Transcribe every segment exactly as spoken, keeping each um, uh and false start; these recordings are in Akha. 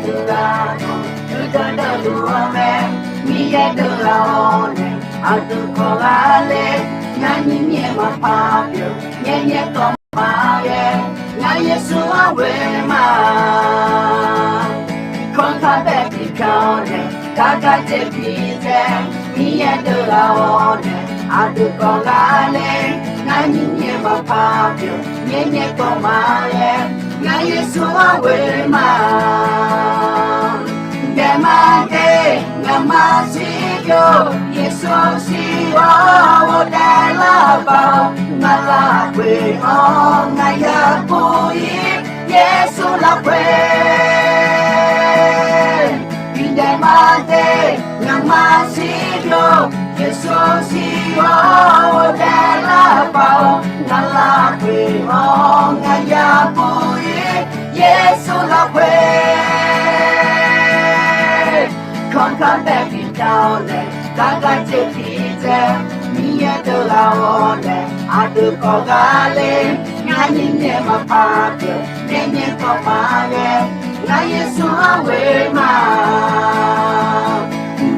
Aqdui-aq, nuideuq deuv luf-eu mae, Miqyaer deuv ghaq-awr nae, aqdui kawv ghaq ler, ngar nyir nyae maqpar pyeuf, nyaer nyaer kawv ma ghae, ngar Yeqsur-anr ghoe ma. Kanr kar bae bipya-awr nae, gar gar jeq bidzae, Miqyaer deuv ghaq-awr nae, aqdui kawv ghaq ler, ngar nyir nyae maqpar pyeuf, nyaer nyaer kawv ma ghae, ngar Yeqsur-anr ghoe ma. Daef ma daef, nga'maf siqbyov, Yeqsur siq-awr ghofdaef lar-eu bav-awr, ngaq lafkhoer-anr ngaq ya bur-ir, Yeqsur lafkhoer. Daef ma daef, nga'maf siqbyov, Yeqsur siq-awr ghofdaef lar-eu bav-awr, ngaq lafkhoer-anr ngaq ya bur-ir, Yeqsur lafkhoer. Kanr kar bae bipya-awr nae, gar gar jeq bidzae, Miqyaer deuv ghaq-awr nae, aqdui kawv ghaq ler, ngar nyir nyae maqpar pyeuf, nyaer nyaer kawv ma ghae, ngar Yeqsur-anr ghoe ma.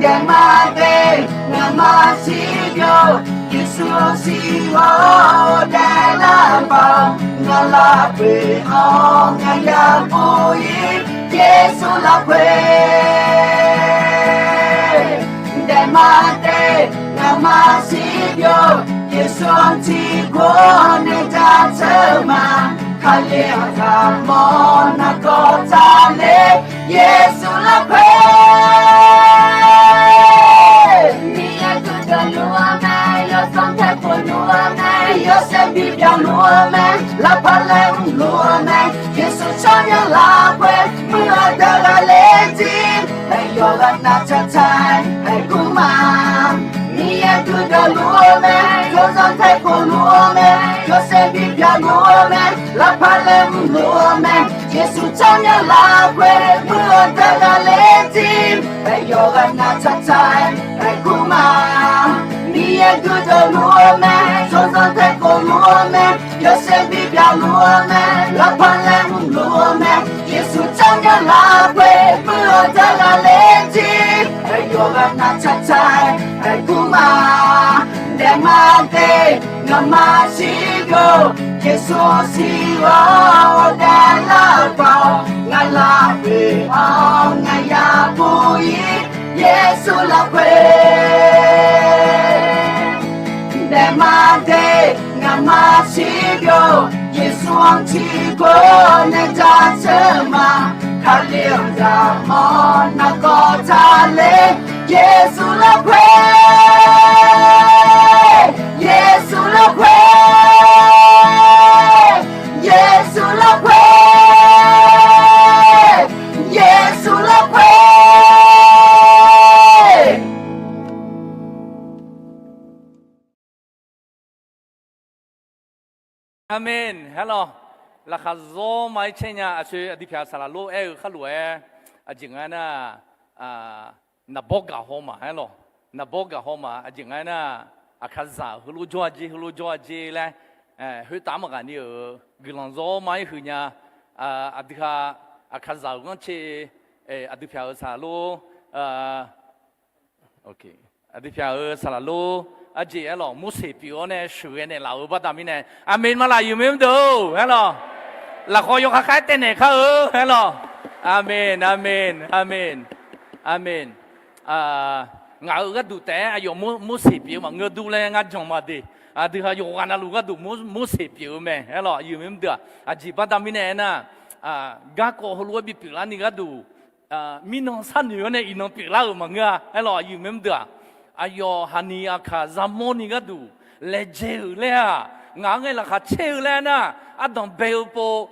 Daef ma daef, nga'maf siqbyov, Yeqsur siq-awr ghofdaef lar-eu bav-awr, ngaq lafkhoer-anr ngaq ya bur-ir, Yeqsur lafkhoer. Daef ma daef, nga'maf siqbyov, Yeqsur-anr tiqkawv nae jaceuq ma. Kali-anr zaqmawr nargawr taqler, Yeqsur lafkhoer. Miqyaer guiqdeuq luf-eu mae, yawsanr taeq khof luf-eu mae, yawshaef bibyan luf-eu mae, lavpaq laeqhmq luf-eu mae, Yeqsur tsawrmyanr lafkhoer, muiq-eu deuq ghaqler jir, aqyawf ghaq nav taqtaq-aer aergur ma. Miqyaer guiqdeuq luf-eu mae, yawsanr taeq khof luf-eu mae, yawshaef bibyan luf-eu mae, lavpaq laeqhmq luf-eu mae, Yeqsur tsawrmyanr lafkhoer, muiq-eu deuq ghaqler jir, aqyawf ghaq nav taqtaq-aer aergur ma. Miqyaer guiqdeuq luf-eu mae, yawsanr taeq khof luf-eu mae, yawshaef bibyan luf-eu mae, lavpaq laeqhmq luf-eu mae, Yeqsur tsawrmyanr lafkhoer, muiq-eu deuq ghaqler jir, aqyawf ghaq nav taqtaq-aer aergur ma. Daef ma daef, nga'maf siqbyov, Yeqsur siq-awr ghofdaef lar-eu bav-awr, ngaq lafkhoer-anr ngaq ya bur-ir, Yeqsur lafkhoer. Daef ma daef, nga'maf siqbyov, Yeqsur-anr tiqkawv nae jaceuq ma. Kali-anr zaqmawr nargawr taqler, Yeqsur lafkhoer, Yeqsur lafkhoer, Yeqsur lafkhoer, Yeqsur lafkhoer. Aqmen. Aerlawq, laqkhaq zawr ma-ir caer nya. Aqsoeq aqdui pyaq saqlaq lor aer-eu kharlof-aer, aqjeq nga aernar, naqbawr gaq haw ma aerlawq. Naqbawr gaq haw ma, aqjeq nga aernar, aqkaqzaq heulof jawr-a jer, heulof jawr-a jer laer, khoertav maqghaq ni-euq guiqlanq zawr ma-ir huiq nya. Aqdui ha, aqkaqzaq-euq ghanrcae, aqdui pyaq-euq saqlaq lor, aqdui pyaq-euq saqlaq lor, aqjeq aerlawq, Morseq pyeuf-awr nae sheuqghae naeqlaf-euq baqda mirnae, aqmen ma laf yuq mae mr deuq-or aerlawq. Lafkhawf yawkhav khav-aer taev naeq kar-eu aerlawq. Aqmen, aqmen, aqmen, aqmen. Ngaq-euq gharduq taef-aer aqyawf Mor-, Morseq pyeuf-eu maqngeur dur laer ngar jan ma de. Aqdui ha yawqghaq navluf gharduq Mor-, Morseq pyeuf-eu mae aerlawq, aqyuif mae mr deuq-aq. Aqjeq baqda mirnae aernar, garkawv heulof-aer bipyeuf larni gharduq mirnan sharnoeq-awr nae iqnan pyeuflar-euq maqngeur-a aerlawq, aqyuif mae mr deuq-aq. Aqyawf haqniq aqkaq zaqmawr ni gharduq laejae-euq laer-aq, ngaq-anr ngae laqkhaq caer-eu laer aernar, ardanq bae-eu pov,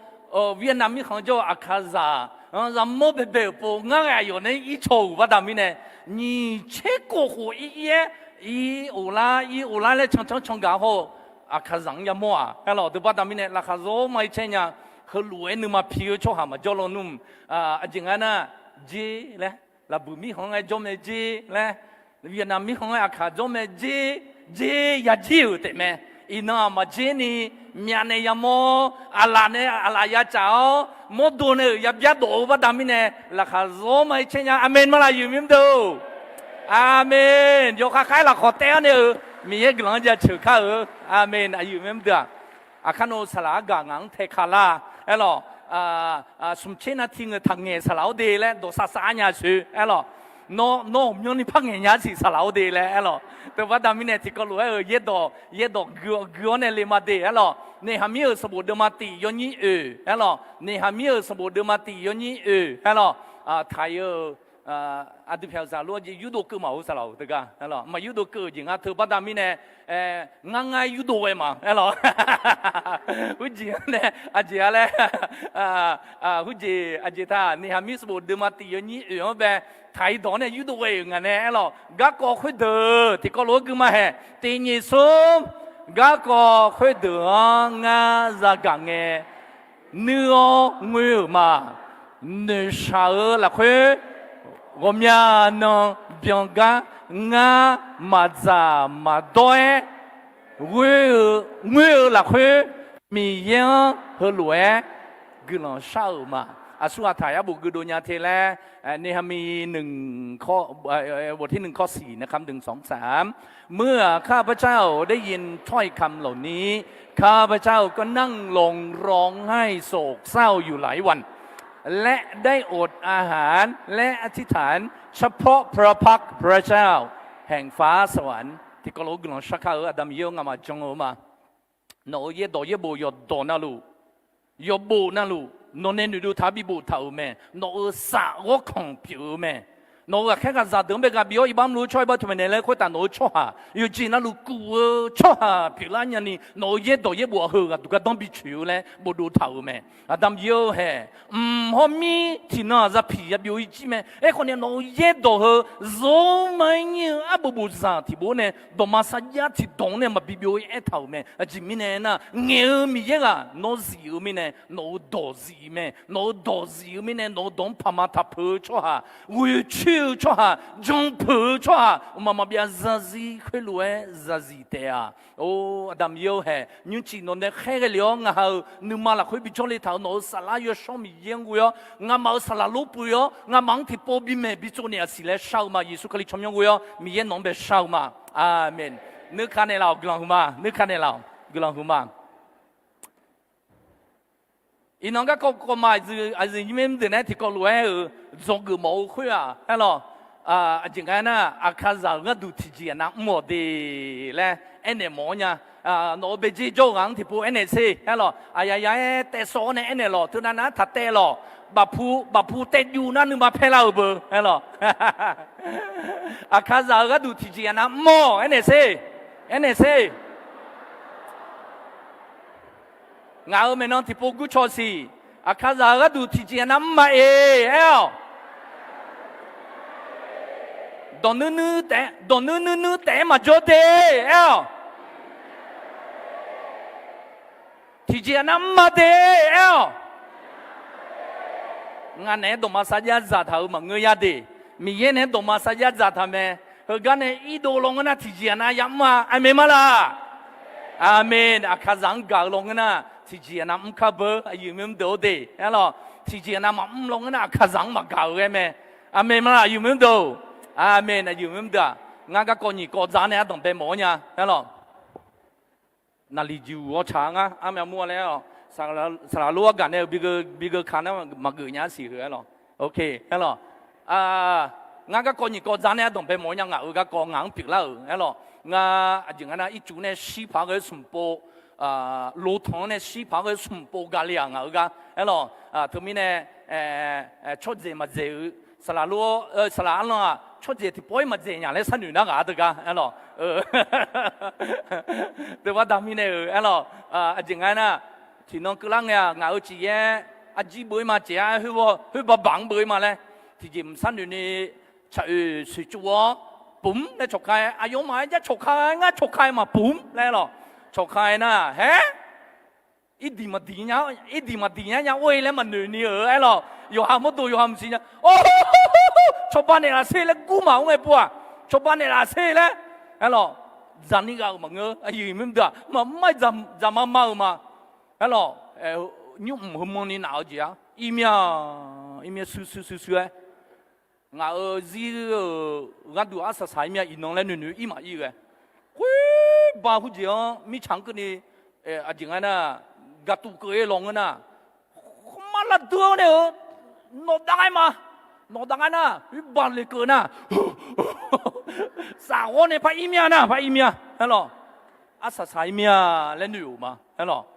Vietnam mirkhanq jawr-eu aqkaqzaq-anr zaqmawr baebae-euq pov ngar ghae aqyawf nae ircaw-euq baqda mirnae, nyiq tser kov khof ir ir-aer, ir of lar ir of lar laer cancanr can gaq hawr-eu aqkaqzaq-anr yamawr-aq aerlawq, deuq baqda mirnae laqkhaq zawr ma-ir caer nya. Heulof-aer nuima pi-eu tsawrhaq maqjawr lawnmr. Aqjeq nga aernar, jer laer, laqbuiq mirkhanq-anr aer jawr mae jer laer, Vietnam mirkhanq-anr aer aqkaq jawr mae jer, jer ya jir-euq taef mae. Iqnan-aq maqjer ni Myavnaeq yamawr, aqlaf nae aqlaf ya caf-awr, mawrdo nae-euq ya byardawq-eu baqda mirnae, laqkhaq zawr ma-ir caer nya. Aqmeq ma laf, aqyuif aqnyir mr deuq-or? Aqmeq. Yawkhav khav-aer lafkhawq taev-awr nae-euq Miqyaer guiqlanq-anr jaceuq kar-eu. Aqmeq. Aqyuif aqnyir mr deuq-aq, aqkar nawq-eu saqlaq argaq ngaq-anr taeqkaq lar, aerlawq, smq tser na tiq ngeur taqngaeq saqlaq-awr de laer dawqsav sav-ar nya soe, aerlawq. Nawr, nawr ghawqmyanrni par ngaeq nya-ar siq saqlaq-awr de laer, aerlawq. Teubaqda mirnae tiqkawv lof-aer-euq yaerdawq, yaerdawq guiq-awr nae le ma de, aerlawq. Neqhaqmir-euq sanqbof deuvma tiq yawnyir oeq, aerlawq. Neqhaqmir-euq sanqbof deuvma tiq yawnyir oeq, aerlawq. Taq-ir-eu, aqdui pyaq-euq saqlaq lof-aer jeq yurdov keuv maqheu saqlaq-euq teugar, aerlawq. Maq yurdov keuv-euq jeq nga teubaqda mirnae, ngar ngar yurdov ghae ma, aerlawq. Heujeq-anr nae aqjeq-a laer, heujeq aqjeq taq, Neqhaqmir sanqbof deuvma tiq yawnyir oeq-anr bae, taq-ir dawq-anr nae yurdov ghae-euq nga nae, aerlawq. Garkawv khoerdeuq tiqkawv lof-aer gui ma haeq, tiq nyiq smr, garkawv khoerdeuq-anr ngar zagaq ngae, nuir-awr ngoer-euq ma. Noeqshaq-euq lafkhoer ghawqmya nan byan gar, ngar maqdzaq maqdawr-aer ghoer-eu, ngoer-eu lafkhoer Miqyaer-anr heulof-aer guiqlanq shar-euq ma. Aqsur aqtaq yarbof geudov nya te laer, Neqhaqmir บทที่หนึ่ง ข้อสี่ นะครับ หนึ่ง สอง สาม เมื่อข้าพเจ้าได้ยินถ้อยคำเหล่านี้ ข้าพเจ้าก็นั่งลงร้องไห้โศกเศร้าอยู่หลายวัน และได้อดอาหารและอธิษฐานเฉพาะพระพักตร์พระเจ้า แห่งฟ้าสวรรค์ Tiqkawv lof-aer guiqlanq shar kar-eu Aqda Miqyaer-or, ngamaf jan-eu ma. Nawq-euq yaerdawq yaerbof yawqdawq navluf, yawbof navluf, nawq nae noeqdov taq-awr bi boftaq-euq mae. Nawq-euq saf ghawrkanq pyeuf-eu mae. Nawq-euq ghaqkhaer ghaqzaq deuq-anr bae ghaq bif-awr iqbax mrluf-eu tsawrhaq iqbax teumaeq naeq laer khoertav nawq-eu tsawrhaq yawqjeq navluf kuf-eu tsawrhaq pyeuflar nyani, nawq-euq yaerdawq yaerbof-aq heu ghaqduq gardanr bi coeq-eu laer bofdov taq-euq mae. Aqda Miqyaer-or haeq, mq hawr mir tiqnan-aq zapiq yabyov-ir jir mae. Aerkhawf nae nawq-euq yaerdawq heu zor ma-aer nyir-eu arbof bofzaq tiqbof nae dawqma sarjax tiqdawq-anr nae maqbi byov-ir aertaq-euq mae. Aqjeq mirnae aernar, ngaeq-eu Miqyaer ghaq nawr zif-eu mirnae nawq-euq dawq zif mae. Nawq-euq dawq zif-eu mirnae nawq-euq dawq-anr paqma taqpeuq-eu tsawrhaq, ghoeqcoer-eu tsawrhaq, janpeuq-eu tsawrhaq, mqmaq maqbyav zarzir khoerlof-aer zarzir taef-a. Or, Aqda Miqyaer-or haeq, nymrcif nawq nae khaerghae lef-awr ngaq ha-euq nuima lafkhoer bijawr le taq-euq nawq-euq saflar yawshawr Miqyaer-anr ghoe-awr, ngamaf-euq saqlaq lorpov-ir-awr, ngamaf-anr tiqpov bimaf bitsov naeq aqsiq laer shar-eu ma. Yeqsur Kali tsawrmyanr ghoe-awr Miqyaer nawq-anr bae shar-eu ma. Aqmeq. Nuika naeqlaf-awq guiqlanq huiqma, nuika naeqlaf-awq guiqlanq huiqma. Iqnan garkawv kawv ma, aqyuif aqnyir mr deuq nae tiqkawv lof-aer-euq dzawgeuf mawf-eu khoer-aq, aerlawq, aqjeq nga aernar, Aqkaqzaq-euq gharduq tiqjeq aqnav mr-awq de laer aernaeq mawf-awr nya. Nawq-euq baejer jawr-eu ghaq-anr tiqpov aernaeq sher, aerlawq, aqyaf yaf-aer taev sawv-awr nae aernaeq lawq, teunav nav-anr taq taev lawq, bafpu bafpu taev juv nar nuima paer lar-euq beu, aerlawq. Aqkaqzaq-euq gharduq tiqjeq aqnav mr-awq aernaeq sher, aernaeq sher. Ngaq-euq maeqnan tiqpov gurcaw siq. Aqkaqzaq-euq gharduq tiqjeq aqnav mr ma eq aer-awq. Dawqnuir nuir taef-aer, dawqnuir nuir nuir taef-aer maqjawr de aer-awq. Tiqjeq aqnav mr ma de aer-awq. Ngar naeq-aer dawqma sarjax dzaqtaq-euq maqngeur ya de. Miqyaer naeq-aer dawqma sarjax dzaqtaq mae. Heugar nae irdov lawnmr nar tiqjeq aqnav yamr-a. Aqmeq ma laq? Aqmeq. Aqkaqzaq-anr gaq-eu lawnmr nar tiqjeq aqnav mr kar beu, aqyuif aqnyir mr deuq-or de, aerlawq. Tiqjeq aqnav maqmr lawnmr nar Aqkaqzaq-anr maqgaq-eu ghae mae. Aqmeq ma laq, aqyuif aqnyir mr deuq? Aqmeq. Aqyuif aqnyir mr deuq-aq, ngar garkawv nyiq kawv dzaq-anr nae ardanq bae mawf-awr nya, aerlawq. Naqliq juq-awr tsaq-a ngar armyav mur-a laer-awq. Saqlaq lof-aer gaq nae-eu bi gheu ka nar maqgeuf nya-ar siq heu, aerlawq. Aerlawq. Ngar garkawv nyiq kawv dzaq-anr nae ardanq bae mawf-awr nya, ngaq-euq garkawv ngaq-anr pyeuflar-euq, aerlawq. Ngar aqjeq nga nar ircuf nae shir paq-aer ghae-eu smq pov, lotanq-anr nae shir paq-aer ghae-eu smq pov gale-aq ngaq-euq gar, aerlawq. Teumirnae tsawrdzaeq maqdzaeq-eu, saqlaq lof-aer, saqlaq arlan-aq tsawrdzaeq tiqpawf-ir maqdzaeq nya laer sharnoeq nar ghaq-a teugar, aerlawq. Teubaqda mirnae-euq, aerlawq. Aqjeq nga aernar, tiqnan keuvlar ngae-aq ngaq-euq ciqyaer arjir beu-ir ma, ciqyaer khoer bawbaq-anr beu-ir ma laer tiqjeq mq sharnoeq ni, tsaq-oeq soeqcuv-awr, pumq laer cawqka-aer, aqyawfmaf-aer jar cawqka-aer ngar cawqka-aer maqpumq laer lawq. Cawqka-aer nar haer, irdiq maqdiq nya, irdiq maqdiq nya nya or-ir laer maqnoeq ni-euq aerlawq. Yawqha mawrdo yawqha maqsiq nya. Cawba naeqlaf sher laer gur maqur ngae pov-aq, cawba naeqlaf sher laer, aerlawq. Dzaqni ghaq-euq maqngeur, aqyuif aqnyir mr deuq-aq, maqmr-aer dzaqma ma-euq ma. Aerlawq, nymrmq heumanni naf-eu jeq-a, irmya, irmya shuir shuir shuir shuir-aer, ngaq-euq zir-euq gharduq arsaq saq-ir mya iqnan laer noeqnoeq-ir maqir ghae. Khoerba khoerjeq-anr mirtsaq-anr keuvni, aqjeq nga nar, gaqtuv keuv-ir lawq ngeur nar, kharmar lavdui-awr nae-euq, nawqdav ghae ma, nawqdav ghae nar, oerba lekeuv nar, safghawr nae par ir mya nar, par ir mya, aerlawq, arsaq saq-ir mya laer noeq-euq ma, aerlawq.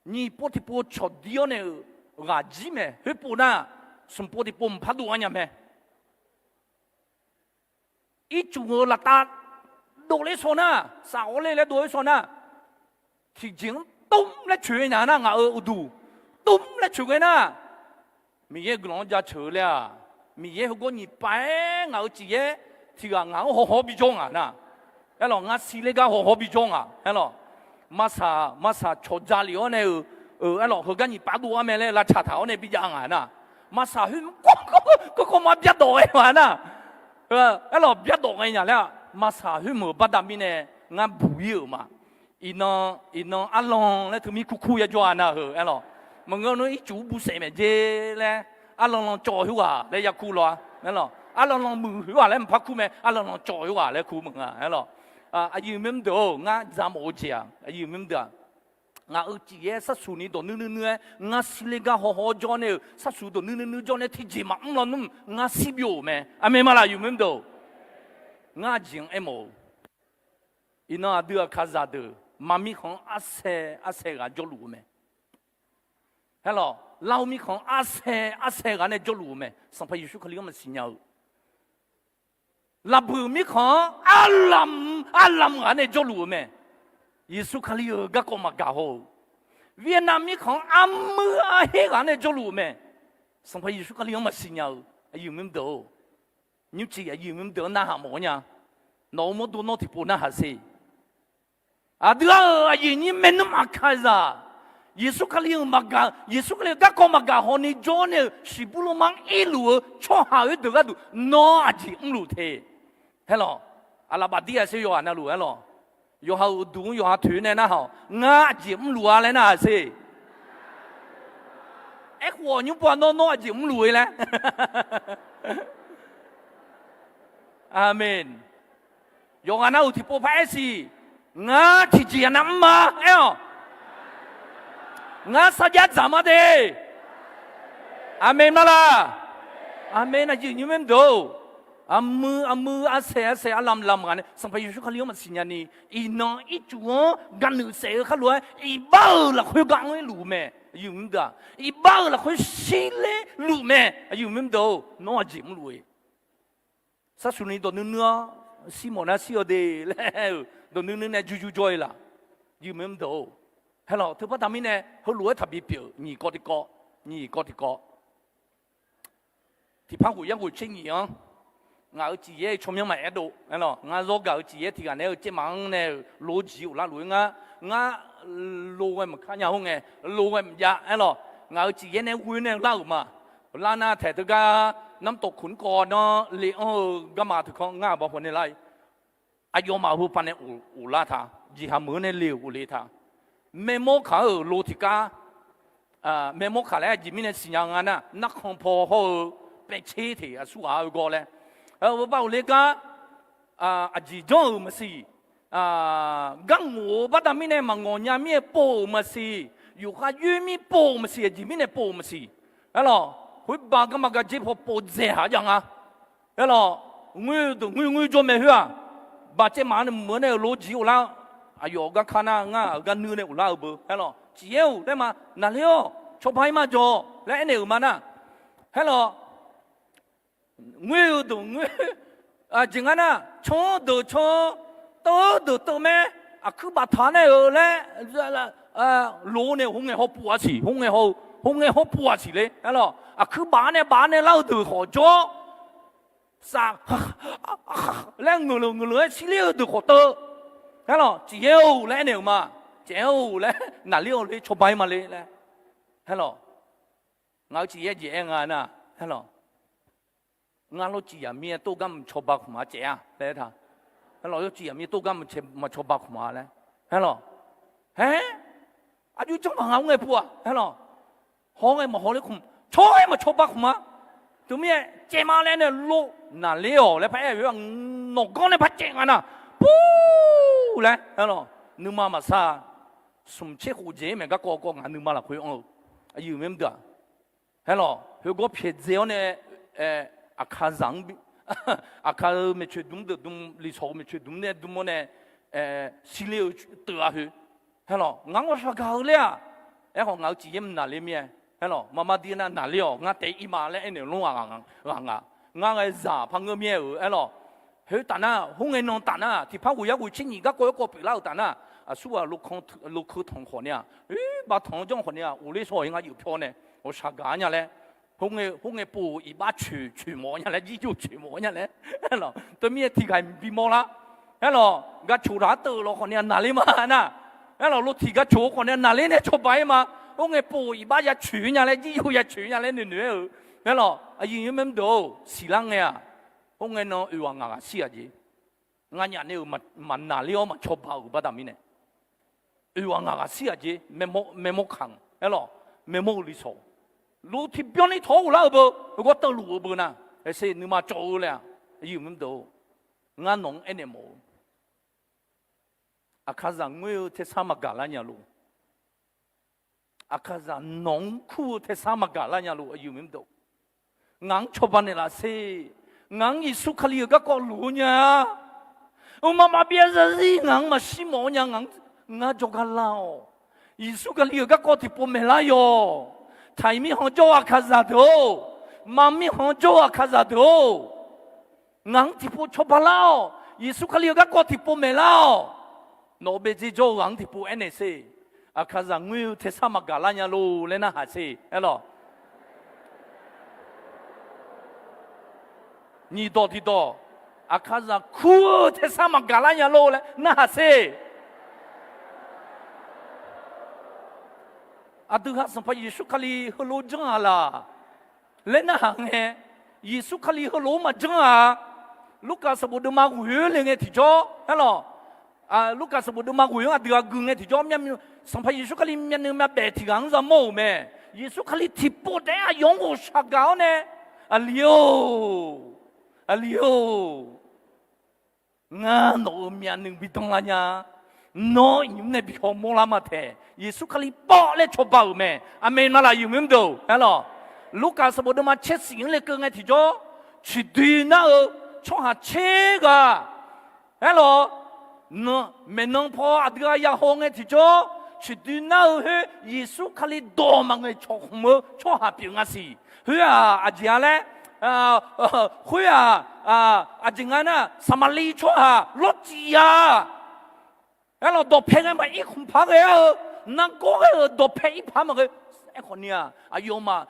Nyiq pov tiqpov cawqdir-awr nae-euq ghaq jir mae, khoerpov nar, smq pov tiqpov mqpar dov-ar nya mae. Ircuf-euq laftav dovler shaw nar, safghawr ler laer dov-aer shaw nar, tiqjeq-anr tmr laer coeq-eu nya nar, ngaq-euq uqduq tmr laer coeq ghae nar, Miqyaer guiqlanq-anr jaceuq-eu laer-aq, Miqyaer heugawr nyiq pav-aer ngaq-euq cifyaer tiq ghaq ngaq-anr hawhaw bijawr ngaq nar, aerlawq, ngar shir ler gar hawhaw bijawr ngaq, aerlawq, maqsaq maqsaq cawqja lef-awr nae-euq, aerlawq, heugar nyiq pav dov-ar mae laer lavcaq taq-awr nae bijav ngaq nar, maqsaq khoer kawrkawr ma byardawq ghae ma nar, aerlawq, byardawq ghae nya laer-aq, maqsaq khoermeuq-euq baqda mirnae ngar buq-ir-euq ma. Iqnan, iqnan arlan laer teumir kurkur yajawr-a nar heu, aerlawq, maqngeur nar ircuf-anr busaef maeq jer laer, arlan lan cawv khoerghaq laer yakur law-a, aerlawq, arlan lan muiq khoerghaq laer mqpar kur mae, arlan lan cawv khoerghaq laer kur meuq nga, aerlawq. Aqyuif mr deuq-or, ngar dzaq mawf-eu jeq-aq, aqyuif mr deuq-aq, ngaq-euq cifyaer sharsuq ni dawq nuir nuir nuir-aer ngar shir ler gar hawhaw jawr nae-euq sharsuq dawq nuir nuir nuir jawr nae tiqjeq maqmr lawnmr ngar shir byov-euq mae. Aqmeq ma laf, aqyuif mr deuq-or? Ngar aqjeq-anr aermawf-eu, iqnan aqdui aqkaqzaq deuq maqmir khanq-anr arsae arsae ghaq jawrluf-eu mae. Aerlawq, lar-eu mirkhanq-anr arsae arsae ghaq nae jawrluf-eu mae. Sanqpaq Yeqsur Kali-anr maqsiq nya-eu, laqbuiq mirkhanq-anr arlam arlam ghaq nae jawrluf-eu mae. Yeqsur Kali-euq garkawv maqgaq haw-eu, Vietnam mirkhanq-anr armuir arher ghaq nae jawrluf-eu mae. Sanqpaq Yeqsur Kali-anr maqsiq nya-eu, aqyuif mr deuq-or, nymrciq aqyuif mr deuq-anr narhaq mawf-awr nya. Nawq-euq mawrdo nawr tiqpov narhaq sher. Aqdui-aq-euq aqyuif nyir maernmr aqkaqzaq, Yeqsur Kali-euq maqgaq, Yeqsur Kali-euq garkawv maqgaq hawni jawr nae-euq shiqbur lanma-anr irluf-eu tsawrhaq oer deuq gharduq nawr aqjeq mrluf te. Aerlawq, aqlaf bafdir-aq sher yawqghaq navluf aerlawq. Yawqha-euq uqduq-anr yawqha toeq nae narhaq-awq. Ngar aqjeq mrluf-a laer narhaq sher. Aerkhof-awq nymr pov-a nawr nawr aqjeq mrluf-eu laer. Aqmeq. Yawqghaq navluf tiqpov paraer siq. Ngar tiqjeq-aq navmr ma aer-awq. Ngar sarjax dzaq ma de. Aqmeq ma laq. Aqmeq. Aqyuif nymr mr deuq-or, armuir armuir arsae arsae arlam lam ghaq nae Sanqpaq Yeqsur Kali-anr maqsiq nya ni, iqnan ircuf-anr gaqnuif saef-eu kharlof-aer iqbax-euq lafkhoer gar-anr irluf-eu mae. Aqyuif mr deuq-aq, iqbax-euq lafkhoer shir ler luf mae. Aqyuif mr deuq-or, nawr aqjeq mrluf-eu. Sharsuq ni dawq nuir nuir-awr, shir mawf nar shir-awq de laer-euq dawq nuir nuir nae jur jur jawr-ir laf. Aqyuif mr deuq-or, aerlawq, teubaqda mirnae heulof-aer taqbi pyeuf-euq nyiq kawv tiqkawv, nyiq kawv tiqkawv. Tiqpar ghof yar ghof tser nyif-anr, ngaq-euq cifyaer-eu tsawrmyanr maqaer dov aerlawq. Ngar zawr gaq-eu cifyaer tiq ghaq nae-eu caevmaf-anr nae-euq lo-eu jeq ghoflar luf-eu ngar, ngar lo ghae maqkar nya khoerngae, lo ghae maqjav aerlawq. Ngaq-euq cifyaer nae ghoe nae lar-euq ma. Lar nar taeq teugar, narmr tawq kuq nmr kawv nanr le-anr-eu garma teukanr ngar aqbaw haw nae lar-ir. Aqyawfmaf heu paq nae ghoflar ta, jeqhaq meuq-anr nae le-euq ghofle ta. Maermawr kaq-anr-euq lo tiqgar, maermawr kaq laer aqjeq mirnae siqnya nga nar, narkhan paw hawr-eu paevtser teq aqsurghaq-eu gawr laer, heu bar ghofle gar, aqjeq janr-euq maqsiq, gar ngawq-eu baqda mirnae maqngawq nya mirnae pov-euq maqsiq, yufkhav yoer mir pov-euq maqsiq, aqjeq mirnae pov-euq maqsiq. Aerlawq, khoerbar garma gardzer paw pov dzaeq haq jav nga. Aerlawq, ngoer-eu deuq ngoer ngoer jawr mae khoer-aq, baq caevmaf-anr nae meuq-anr nae-euq lo-eu jeq ghoflar-eu, aqyawf-euq garkar nar ngar-euq gar nuir nae ghoflar-eu beu. Aerlawq, cifyaer-or laer ma, naqler-awq, cawba-ir ma jawq laer aernaeq-euq ma nar. Aerlawq, ngoer-eu deuq ngoer, jeq ngar nar, can-eu deuq can, teuv-eu deuq teuv mae, aqkuir baftaq nae-euq laer, lo nae hawngae hawpov-a siq, hawngae haw, hawngae hawpov-a siq le. Aerlawq, aqkuir baf-anr nae baf-anr nae lar-eu deuq khawf jawr, saf laer ngeuqleuq ngeuqleuq-aer shirler-eu deuq khawf teuv. Aerlawq, cifyaer-or laer aernaeq-euq ma. Cifyaer-or laer, naqler-awq le, cawba-ir ma le laer. Aerlawq, ngaq-euq cifyaer jeq aer nga nar, aerlawq, ngar lawr cif yaq mir-aer tov gar mq cawba khmq-a caev-a laer aer ta. Aerlawq, yawr cif yaq mir tov gar mq cawba khmq-a laer. Aerlawq, aer, Aqjox janr maqnga mr ngae pov-aq, aerlawq. Haw ngae maqhaw ler khmq, caw ngae maqcaw ba khmq-a. Teumirnae caev ma laer nae lor naqler-awq laer paraer-eu, nawqganr nae par caev nga nar, pur laer, aerlawq, nuima maqsar-a. Smq tser khof jeq-aer mae garkawv kawv ngaq nuima lafkhoer anr-eu, aqyuif maqdeuq-aq. Aerlawq, heugawr pyaeqdzae-awr nae, Aqkaqzaq-anr, Aqkaq-eu maeqtsoeq dmr deuq dm, liqsawq-eu maeqtsoeq dmr nae dm-awr nae, shirler-eu teuv-a heu. Aerlawq, ngaq-anr ghawqshaq gaq-eu ler-aq. Aerkhawf ngaq-euq cif yaer maqnaqler mir-aer, aerlawq, maqma dir nar naqler-awq, ngar taef ir ma laer aernaeq lmr ghaq ghaq nga. Ngar ghae zaq par ngeur mir-aer-euq, aerlawq. Khoertaf nar, khoerngae nan taf nar, tiqpar ghoeq yar ghoeq tser nyiq garkawv yarkawv pyeuflar-euq taf nar, aqsur ghaq lokeu tanq khawf ni-aq, oer, bav tanq-anr janr khawf ni-aq, ghofler shawr-awq-ir ngar yeuf pyawr nae, ghawqshaq gaq-ar nya laer, khoerngae pov-euq iqbax coeq coeq mawf-awr nya laer, jirjov coeq mawf-awr nya laer, aerlawq, teumirnae tiq ghaq-iq bimawr lar. Aerlawq, gaq coq taq-ar teuv lawq khawf ni-aq naqler ma nar, aerlawq, lo tiq gaq coq-eu khawf ni-aq naqler nae cawba-ir ma. Khoerngae pov-euq iqbax ya coeq-ir nya laer, jirjov ya coeq-ir nya laer noeqnoeq-aer-eu, aerlawq, aqyuif nymr mr deuq-or, siqlar ngae-aq, khoerngae nan oeq ghaq ngaq ghaq shir-aq jeq. Nganyaf nae-euq maqnaqler-awr maqcawba-euq baqda mirnae, oeq ghaq ngaq ghaq shir-aq jeq, maermawr kamq, aerlawq, maermawr-eu liqsawq, lo tiqbyan ni tawq-awr ghoflar-eu beu, heugawr teuvluf-eu beu nar, aqsur nuima cawv-eu laer-aq, aqyuif mr deuq-or, ngar nawq-anr aernaeq mawf-eu, Aqkaqzaq ngoer-eu tersar maqgaq lar nya lor. Aqkaqzaq nawq-anr kur-eu tersar maqgaq lar nya lor, aqyuif mr deuq. Ngaq-anr cawba naeqlaf sher. Ngaq-anr Yeqsur Kali-euq garkawv loq-eu nya-a. Mqmaq maqbyav zarzir ngaq-anr maqshir mawf-awr nya, ngaq-anr ngar jawrgar lar-awq. Yeqsur Kali-euq garkawv tiqpov maeqlar yawq. Taqir mirkhanq jawr-eu Aqkaqzaq deuq-or, maq mirkhanq jawr-eu Aqkaqzaq deuq-or, ngaq-anr tiqpov cawba lar-awq. Yeqsur Kali-euq garkawv tiqpov maeqlar-awq. Nawq-euq baedzer jawr-eu ghaq-anr tiqpov aernaeq sher. Aqkaqzaq ngoer-eu tersar maqgaq lar nya lor laer narhaq sher, aerlawq. Nyiq dawq tiq dawq, Aqkaqzaq kur-eu tersar maqgaq lar nya lor laer narhaq sher. Aqdui ha Sanqpaq Yeqsur Kali heulof janr-aq laq laer narhaq ngae, Yeqsur Kali heulof-aer maqjanr-a. Lurkaf sanqbof deuvma ghoeq-aer le ngae tiqjawr, aerlawq, Lurkaf sanqbof deuvma ghoeq-anr aqdui-aq gui ngae tiqjawr, Sanqpaq Yeqsur Kali myavnuiv myavbaef tiq ghaq-anr yamawr-euq mae. Yeqsur Kali tiqpov taef-aer aqyawf-anr ghawqshaq gaq-awr nae, Aqli-or, aqli-or, ngar nawq-euq myavnuiv bi danlar nya. Nawr iqnymr nae bi hawmawr lar ma taeq. Yeqsur Kali pawv laer cawba-euq mae. Aqmeq ma laf, aqyuif mr deuq, aerlawq. Lurkaf sanqbof deuvma tser shif-anr lekeuv ngae tiqjawr, ciqdui nar-eu tsawrhaq tser ghaq, aerlawq, maeqnan paw aqdui-aq yahaw ngae tiqjawr, ciqdui nar-eu khoer Yeqsur Kali dawq maqngaeq cawq khmq-eu tsawrhaq pyeuf nga siq. Khoer-aq aqjeq-a laer, khoer-aq, aqjeq nga nar, Saqmaqliv tsawrhaq lawrcif-a. Aerlawq, dawqpae ngae maq ir khmq paq ghae-a-eu, nargawr ghae-euq dawqpae ir paq maqghae. Aerkhawf ni-aq, aqyawfmaf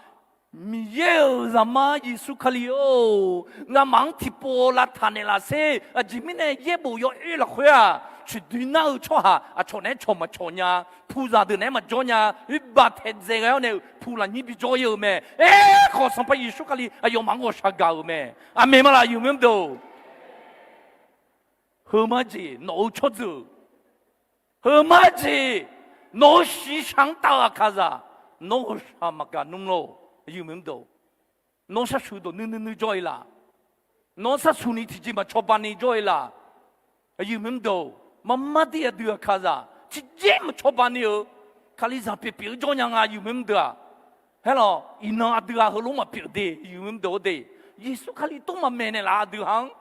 Miqyaer-euq Zaqmar Yeqsur Kali-or, ngamaf-anr tiqpov lavtaq naeqlaf sher. Aqjeq mirnae yaerbof yawoer lafkhoer-aq, ciqdui nar-eu tsawrhaq aqcawq naeq-aer cawq maqcawq nya, puqzaq deuq naeq-aer maqjawr nya, oerbav taedzae ghae-awr nae-euq puq lafnyir bijawr-ir-euq mae. Aerkhawf Sanqpaq Yeqsur Kali aqyawfmaf-anr ghawqshaq gaq-euq mae. Aqmeq ma laf, aqyuif mr deuq. Heu mar jeq nawq-eu tsawrjeuq, heu mar jeq nawq-eu shiqshaq-anr taf-eu Aqkaqzaq, nawr ghawqshaq maqgaq nmr lor, aqyuif mr deuq. Nawr sharsuq dawq nuir nuir nuir jawr-ir laf. Nawr sharsuq ni tiqjeq maqcawba ni jawr-ir laf. Aqyuif mr deuq, marmar dir aqdui Aqkaqzaq tiqjeq maqcawba ni-eu, Kalizaq pyeuf pyeuf-eu jawr nya nga, aqyuif mr deuq-aq. Aerlawq, iqnan aqdui-aq heulof maqpyeuf de, aqyuif mr deuq-or de. Yeqsur Kali tov maqmaeq naeqlaf aqdui ha-anr.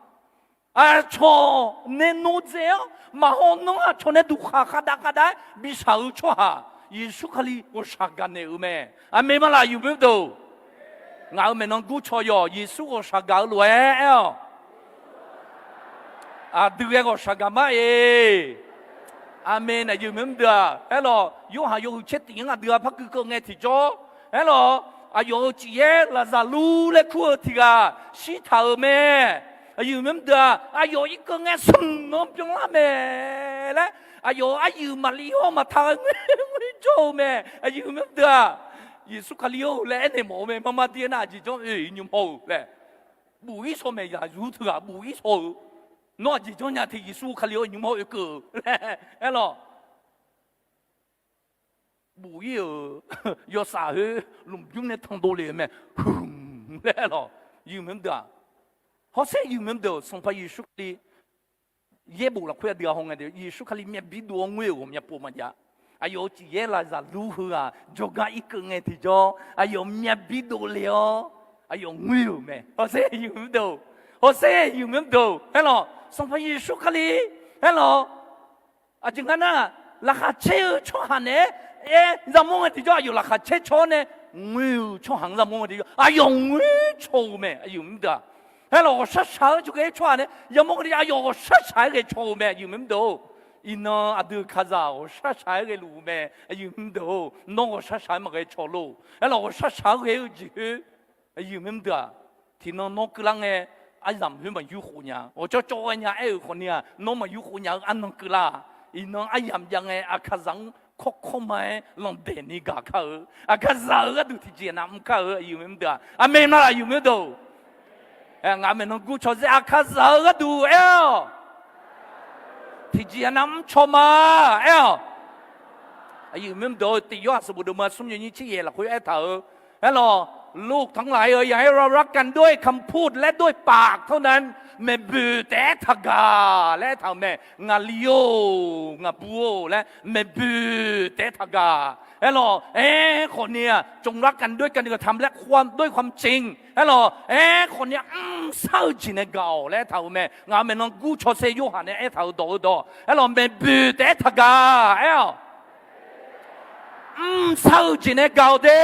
Aqcawq nae nodzae-anr maqhaw nanr, aqcawq nae duqkhaq khavdav khavdav-aer bishaq-eu tsawrhaq, Yeqsur Kali ghawqshaq gaqnaeq-euq mae. Aqmeq ma laf, aqyuif mr deuq. Ngaq-euq maeqnan gurcaw yawq, Yeqsur ghawqshaq gaq-eu lof-aer aer-awq. Aqdui ghae ghawqshaq gaq mar-eq. Aqmeq, aqyuif mr deuq-aq. Aerlawq, Yorhaq yawhuiq caer tif-anr aqdui-aq par gui keuv ngae tiqjawr, aerlawq, aqyawf-euq cif yaer Laqzaqlur laer kur-eu tiq ghaq shirtaq-euq mae. Aqyuif mr deuq-aq, aqyawf irkeuv ngae smq-anr byanlar mae laer, aqyawf-euq aryuif maqli hawr maqta ghae ngoer jawr-eu mae. Aqyuif mr deuq-aq, Yeqsur Kali-or laer aernaeq mawf-eu mae. Marmar dir-aer nar, aqjeq janr oe-iq nymr hawr-eu laer, buf-ir shaw maeq zaqzur teughaq buf-ir shaw-eu, nawr aqjeq janr nya te Yeqsur Kali-or nymr hawr oekeuv-eu laer, aerlawq. bof-ir-euq yawsaf khoer lmqbymr nae tandov le-euq mae. Huiq laer lawq, aqyuif maqyuif mr deuq-aq. Hawsher aqyuif maqyuif mr deuq-aq, Sanqpaq Yeqsur Kali yaerbof lafkhoer aqdui-aq haw ngae, Yeqsur Kali myav bir dov-awr ngoer-euq ghawqmya pov maqjav. Aqyawf-euq ciqyaer lafzaq lur heu-aq, jawrgar irkeuv ngae tiqjawr, aqyawf myav bir dov le-awr, aqyawf ngoer-euq mae. Hawsher aqyuif maqyuif mr deuq-or, hawsher aqyuif maqyuif mr deuq-or, aerlawq, Sanqpaq Yeqsur Kali, aerlawq, aqjeq nga nar, laqkhaq caer-eu tsawrhaq naeq-aer aer yamawr ngae tiqjawr, aqyawf laqkhaq caer caw-awr nae ngoer-euq tsawrhaq-anr yamawr ngae tiqjawr, aqyawf ngoer caw-eu mae, aqyuif maqyuif mr deuq-aq. Aerlawq, ghawqshaq shaq-eu tsawrhaq-aer tsawrhaq nae yamawr ngae tiqjawr, aqyawf ghawqshaq shaq-aer ghae caw-eu mae, aqyuif maqyuif mr deuq-or. Iqnan aqdui-euq kalizaq ghawqshaq shaq-aer ghae luf-eu mae, aqyuif maqyuif mr deuq-or. Nawr ghawqshaq shaq-aer maqghae caw lor. Aerlawq, ghawqshaq shaq-aer ghae-eu jeq khoer, aqyuif maqyuif mr deuq-aq, tiqnan nawr keuvlar ngae, aryamq khoer maqyur khof nya. Ghawqcawv cawv ghae nya aer-euq khawfni-aq, nawr maqyur khof nya-eu arnan keuvlar-aq. Iqnan aryamq jav ngae, aqkaqzaq-anr kawrkawr ma-aer lanqdaeq ni gaq kar-eu, aqkaqzaq-euq gharduq tiqjeq-aq nav mr kar-eu, aqyuif maqyuif mr deuq-aq. Aqmeq ma laf, aqyuif maqyuif mr deuq-or. Ngaq maeqnan gur caw sher, aqkaqzaq-euq gharduq aer-awq. Tiqjeq-aq nav mr caw ma, aer-awq. Aqyuif maqyuif mr deuq-or, Tiq Yorhaq sanqbof deuq ma smr nyiq nyir tser yaeq lafkhoer aertaq-eu, aerlawq, โลกทั้งหลายเอ่ย อย่าให้เรารักกันด้วยคำพูดและด้วยปากเท่านั้น maeqboeq taef-aer taqgaq laer aertaq-euq mae. Ngaqli-or, ngaqbur-or laer maeqboeq taef-aer taqgaq. Aerlawq, aerkhawfni-aq, จงรักกันด้วยการกระทำและความ ด้วยความจริง aerlawq, aerkhawfni-aq, mrshar-eu jeq nae gaq-awq laer aertaq-euq mae. Ngaq-euq maeqnan gur caw sher Yorhaq nae aertaq-euq dawq-eu dawq, aerlawq, maeqboeq taef-aer taqgaq aer-awq. Mrshar-eu jeq nae gaq-awq de.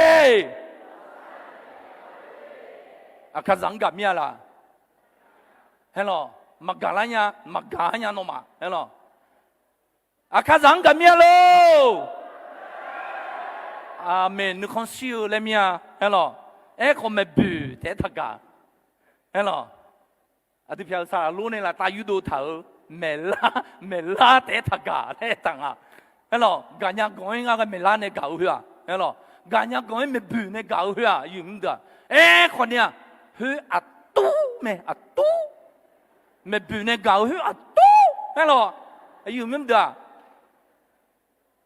Aqkaqzaq-anr gaq mir-a laq? Aerlawq, maqgaq lar nya, maqgaq-ar nya nawmaf, aerlawq. Aqkaqzaq-anr gaq mir-a lor? Aqmeq, nuikhanr shir-eu laer mir-a, aerlawq. Aerkhawf maeqboeq taef-aer taqgaq, aerlawq. Aqdui pyaq-euq saqlaq lor nae laftav yurdov taq-euq maeqlar, maeqlar taef-aer taqgaq laer aertaq nga. Aerlawq, gaqnya ganq-aer ngar ghae maeqlar nae gaq-eu khoer-aq, aerlawq, gaqnya ganq-aer maeqboeq nae gaq-eu khoer-aq, aqyuif maqyuif mr deuq-aq. Aerkhawfni-aq, khoer aqtur mae, aqtur. Maeqboeq nae gaq-eu khoer aqtur, aerlawq, aqyuif maqyuif mr deuq-aq.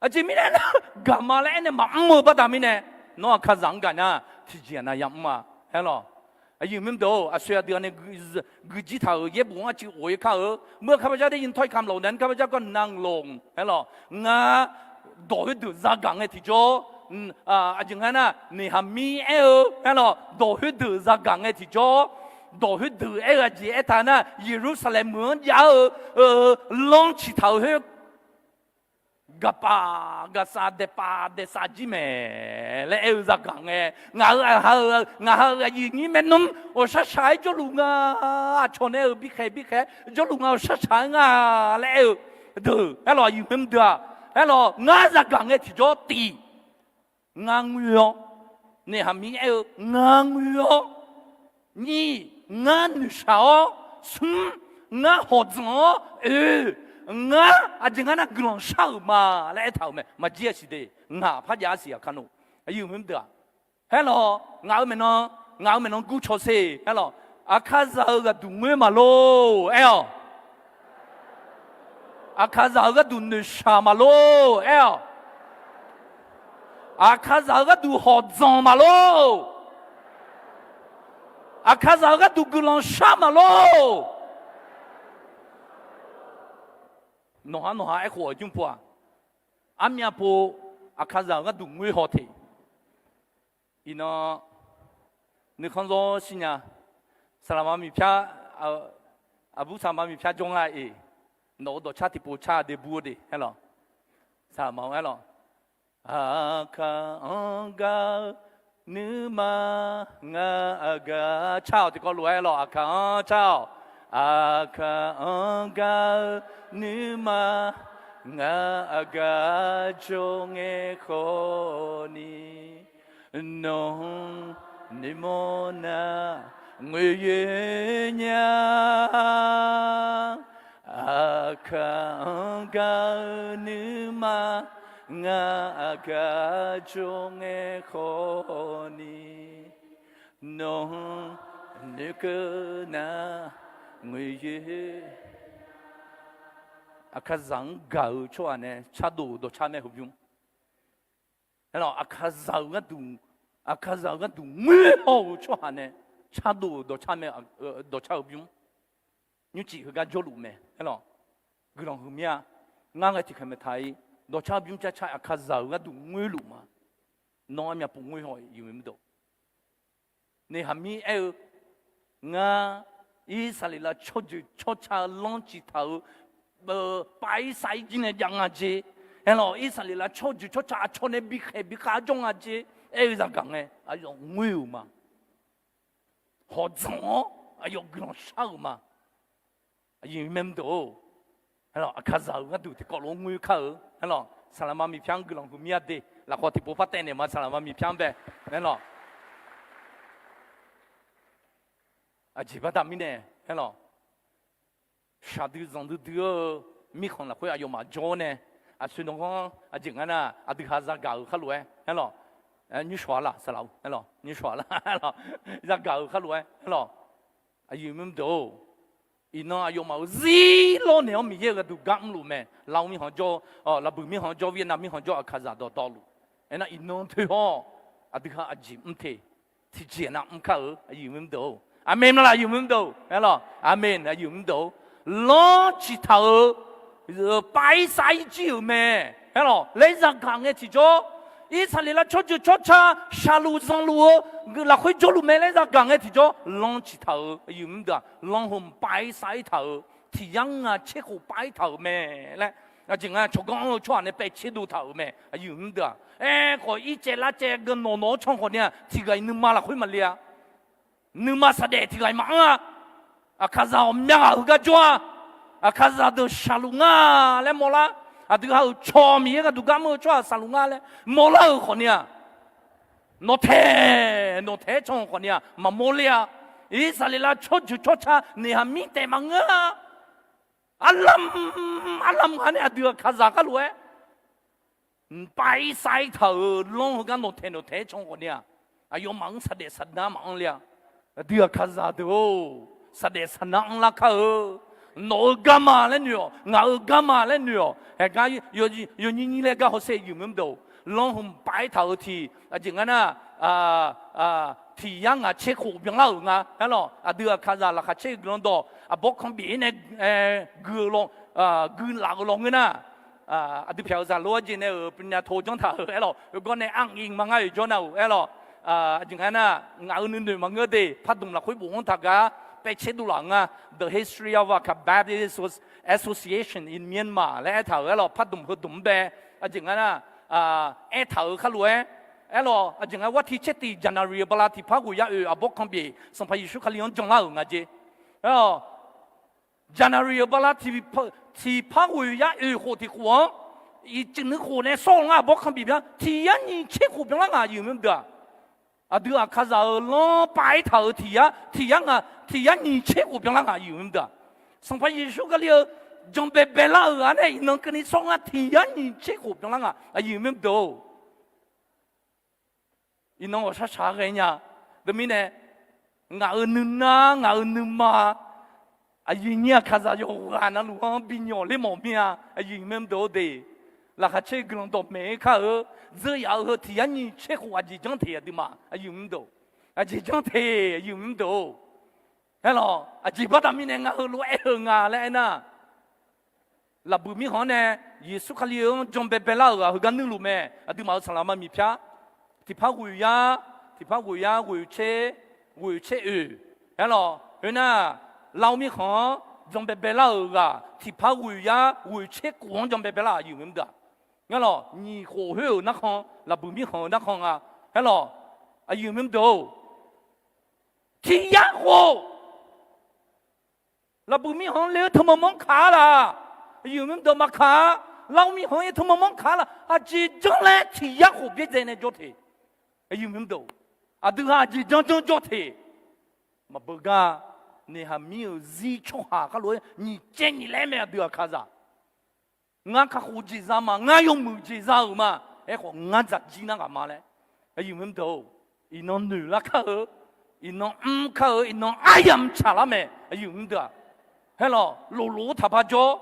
Aqjeq mirnae nar, gaq ma laer aernae maqmr-eu baqda mirnae, nawr aqkaqzaq-anr gaq nar tiqjeq-aq nav yamr-a, aerlawq. Aqyuif maqyuif mr deuq-or, aqsoeq aqdui-a nae guijir taq-euq yaerbof-anr arciv of-ir kar-eu, meuq ข้าพเจ้าได้ยินถ้อยคำเหล่านั้น ข้าพเจ้าก็นั่งลง aerlawq. Ngar dawq khoerdeuq zagaq ngae tiqjawr, aqjeq nga nar, Neqhaqmir aer-eu, aerlawq, dawq khoerdeuq zagaq ngae tiqjawr, dawq khoerdeuq aer-eu aqjeq aertaq nar, Yeqlursaqlaeq meuq-anr jav-eu lanr ciqtaq-euq khoer gaqpaf gaqsaf daefpaf daefsaf jir maeq laer aer-eu zagaq ngae, ngaq-euq aqha-eu, ngaq ha-euq aqyuif nyir maernmr ghawqshaq shaq-aer jawrluf nga. Aqcawq nae-euq birkhaeq birkhaeq jawrluf nga, ghawqshaq shaq-aer nga laer aer-eu deuq, aerlawq, aqyuif maqyuif mr deuq-aq, aerlawq, ngar zagaq ngae tiqjawr tiq, ngar ngoer-awr, Neqhaqmir aer-eu, ngar ngoer-awr, nyir, ngar noeqshaq-awr, smr, ngar hawqdzanq-awr, oeq, ngar aqjeq ngar nar guiqlanq shar-euq ma laer aertaq-euq mae. Maqjir-a siq de, ngaq par jav-a siq aqkar noeq. Aqyuif maqyuif mr deuq-aq, aerlawq, ngaq-euq maeqnan, ngaq-euq maeqnan gur caw sher, aerlawq, aqkaqzaq-euq ghaqduq ngoer maqlor, aer-awq. Aqkaqzaq-euq gharduq noeqshaq maqlor, aer-awq. Aqkaqzaq-euq gharduq hawqdzanq maqlor. Aqkaqzaq-euq gharduq guiqlanq shar maqlor. Nawqha nawqha aerkhof-euq jmr pov-aq, armyav pov, aqkaqzaq-euq gharduq ngoer haw te. Iqnan nuikhanr zawr shir nya. Saqlaqma miqpyar, aqbur saqlaqma miqpyar jawr nga-eq. Nawq-eu dawqcar tiqpov car de bur-eu de, aerlawq. Saqlaqma-anr aerlawq. Aqkaq-anr gar-eu nuima ngar aqgaf car-awq tiqkawv lof-aer lawq. Aqkaq-anr car-awq. Aqkaq-anr gar-eu nuima ngar aqgaf jawr ngae khawf ni, nawq-anr noeqmawr nar ngoeqyoer nya. Aqkaq-anr gar-eu nuima ngar aqgaf jawr ngae khawf ni, nawq-anr noeqkeuv nar ngoeqyoer. Aqkaqzaq-anr gaq-eu tsawrhaq nae cardov-euq dawqcar mae heubymr. Aerlawq, Aqkaqzaq-euq gharduq, Aqkaqzaq-euq gharduq ngoer haw-euq tsawrhaq nae cardov-euq dawqcar mae, dawqcar-eu bymr nymrcif heugar jawrluf mae. Aerlawq, guiqlanq huiqmya, ngar ghae tiqkhaeq maeqtaq-ir, dawqcar-eu bymr carcar Aqkaqzaq-euq gharduq ngoerluf ma. Nawr armyavpov ngoer haw-iq, iqmq mr deuq. Neqhaqmir aer-eu, ngar Irsaqleqlav tsawrjeuq tsawrca lanr ciqtaq-eu pav-ir sav-ir jir nae jav nga jeq. Aerlawq, Irsaqleqlav tsawrjeuq tsawrca aqcawq nae bikhaeq bikhav jawr nga jeq. Aer-eu zaqgaq ngae aqyawf ngoer-euq ma. Hawq dzanq-awr aqyawf guiqlanq shar-euq ma. Aqyuif mae mr deuq-or, aerlawq, Aqkaqzaq-euq gharduq tiqkawv lof-aer ngoer kar-eu. Aerlawq, saqlaqma miqpyar-anr guiqlanq huiqmir-a de. Lafkhawf tiqpov par taev naeq ma, saqlaqma miqpyar-anr bae. Aerlawq, aqjeq baqda mirnae, aerlawq, shaqdui zanqdui dui-eu mirkhanq lafkhoer aqyawfmaf jawr-awr nae, aqsur nawq-anr aqjeq nga nar, aqdui ha zagaq-euq khar lof-aer, aerlawq, nymrshawq-a laf saqlaq-eu, aerlawq, nymrshawq-a laf, aerlawq, zagaq-euq khar lof-aer, aerlawq, aqyuif mae mr deuq-or, iqnan aqyawfmaf-euq zir lawr naeq-anr Miqyaer-euq gharduq gar mrluf mae. Lav mirkhanq jawr, laqbuiq mirkhanq jawr, Vietnam mirkhanq jawr, Aqkaqzaq dawqtawvluf. Aernar iqnan toer hawr, aqdui ha aqjeq mr te, tiqjeq nav mr kar-eu, aqyuif mae mr deuq-or. Aqmeq maqlaq, aqyuif mae mr deuq-or. Aerlawq, aqmeq, aqyuif mae mr deuq-or. Lanr ciqtaq-eu pav-ir sav-ir jir-euq mae. Aerlawq, laer zagaq ngae tiqjawr, Irsaqleqlav tsawrjeuq tsawrca shaqluf zanqluf-eu lafkhoer jawrluf mae laer zagaq ngae tiqjawr, lanr ciqtaq-euq, aqyuif mae mr deuq-aq, lanr heu mq pav-ir sav-ir taq-euq, tiq yar nga tser khof pav-ir taq-euq mae laer, aqjeq nga tsawrganr-eu tsawrhaq nae paev tserdov taq-euq mae, aqyuif mae mr deuq-aq. Aerkhawf, ircaev lavcaev geu nawq nawq-anr can khawf ni-aq, tiq ghaq-iq nuima lafkhoer maqle-a. Nuima saqdaef tiq ghaq-iq maqanr-a. Aqkaqzaq ghawqmya ghaq heugar jawr-a. Aqkaqzaq deuq shaqluf ngar laer mawrlar. Aqdui ha-euq cawq Miqyaer gharduq gar mr-eu tsawrhaq shaqluf ngar laer mawrlar-euq khawf ni-aq, nawqtaeq nawqtaeq-aer can-eu khawf ni-aq, maqmawr ler-a. Irsaqleqlav tsawrjeuq tsawrca naeqhaq mir taef maqngeur-a. Arlamq arlamq ghaq nae aqdui Aqkaqzaq kharlof-aer mq pav-ir sav-ir taq-euq lanr heugar nawqtaeq nawqtaeq-aer can khawf ni-aq, aqyawfmaf-anr saqdaef saqnar maqanr ler-a. Aqdui Aqkaqzaq deuq-or, saqdaef saqnar anrlar kar-eu. Nawq-eu garma laer noeq-awq, ngaq-euq garma laer noeq-awq. Haeqgar yawnyir nyir laer gar hawsher, aqyuif mae mr deuq-or, lanr heu mq pav-ir taq-euq tiq, aqjeq nga nar, tiq yar ngaq tser khof byanlar-euq nga. Aerlawq, aqdui Aqkaqzaq laqkhaq caer-eu guiqlanq dawq aqbawr kanbif-ir nae gui-eu law, guilaf-eu lawngoer nar, aqdui pyaq-euq zaqlof-aer jeq nae-euq pyanya to janr taq-euq aerlawq, oegawr nae arnq iq ma ngar oeq jawr nar-euq aerlawq, aqjeq nga nar, ngaq-euq nuinoeq maqngeur de, pardmq lafkhoer bofanr taq gar paev tserdov laf nga. The History of Aqkaq Baptist Association in Myanmar laer aertaq-euq aerlawq, pardmq heudmq-anr bae, aqjeq nga nar, aertaq-euq kharlof-aer, aerlawq, aqjeq nga war tiq caer tiq January-eu bala tiqpar ghoeq yar oeq aqbawr kanbif Sanqpaq Yeqsur Kali-anr janlar-euq nga jeq. Aerlawq, January-eu bala tiqpar ghoeq yar oeq khof tiq khof-anr, iqcuif nuikhof nae sawr-eu ngar aqbawr kanbif byan tiq yar nyiq tser khof byanlar ngaq, aqyuif mae mr deuq-aq. Aqdui Aqkaqzaq-euq lanr pav-ir taq-euq tiq yar tiq yar nga, tiq yar nyiq tser khof byanlar ngaq, aqyuif mae mr deuq-aq. Sanqpaq Yeqsur Kali-eu janbaebae lar-euq ghaq nae iqnan keuvni sawr ngar tiq yar nyiq tser khof byanlar ngaq, aqyuif mae mr deuq-or. Iqnan ghawqshaq shaq ghae nya. Teumirnae, ngaq-euq nuinar, ngaq-euq nuima, aqyuif nyir Aqkaqzaq yawqghaq navluf-anr bi nyawq ler mawf mir-a, aqyuif mae mr deuq-or de. Laqkhaq caer guiqlanq dawqmaeq-aer kar-eu, dzeur yaf-eu heu tiq yar nyiq tser khof aqjeq janr teq aqduimaf, aqyuif mae mr deuq. Aqjeq janr teq, aqyuif mae mr deuq-or. Aerlawq, aqjeq baqda mirnae ngar heulof-aer aer-eu nga laer aernar, laqbuiq mirkhanq-anr nae Yeqsur Kali-anr janbaebae lar-euq ghaq heugar nuirluf mae. Aqduimaf-euq saqlaqma miqpyar, tiqpar ghoeq yar, tiqpar ghoeq yar ghoeq tser, ghoeq tser oeq. Aerlawq, khoernar, Lav mirkhanq-anr janbaebae lar-euq ghaq tiqpar ghoeq yar ghoeq tser khof-anr janbaebae lar-euq, aqyuif mae mr deuq-aq. Aerlawq, nyiq khof khoer-euq narkhan, laqbuiq mirkhanq-euq narkhan nga. Aerlawq, aqyuif mae mr deuq-or, tiq yar khof laqbuiq mirkhanq-anr le-eu teumq manq manq kaq-a laq? Aqyuif mae mr deuq maqkaq-a. Lav mirkhanq-anr le-eu teumq manq manq kaq-a laq? Aqjeq janr laer tiq yar khof byaerdzae nae jawr teq. Aqyuif mae mr deuq, aqdui ha aqjeq janr janr jawr teq. Maqbeugar, Neqhaqmir-euq zir tsawrhaq kharlof-aer nyiq caev nyiq laer mae, aqdui Aqkaqzaq. Ngar kakhof jeq za ma, ngar yawmuiq jeq za-euq ma. Aerkhawf ngar dzaq jir nar ghaq ma laer. Aqyuif mae mr deuq-or, iqnan noeq lar kar-eu, iqnan mr kar-eu, iqnan aryamq tsaqlar mae, aqyuif mae mr deuq-aq. Aerlawq, loflof-aer taqpar jawr.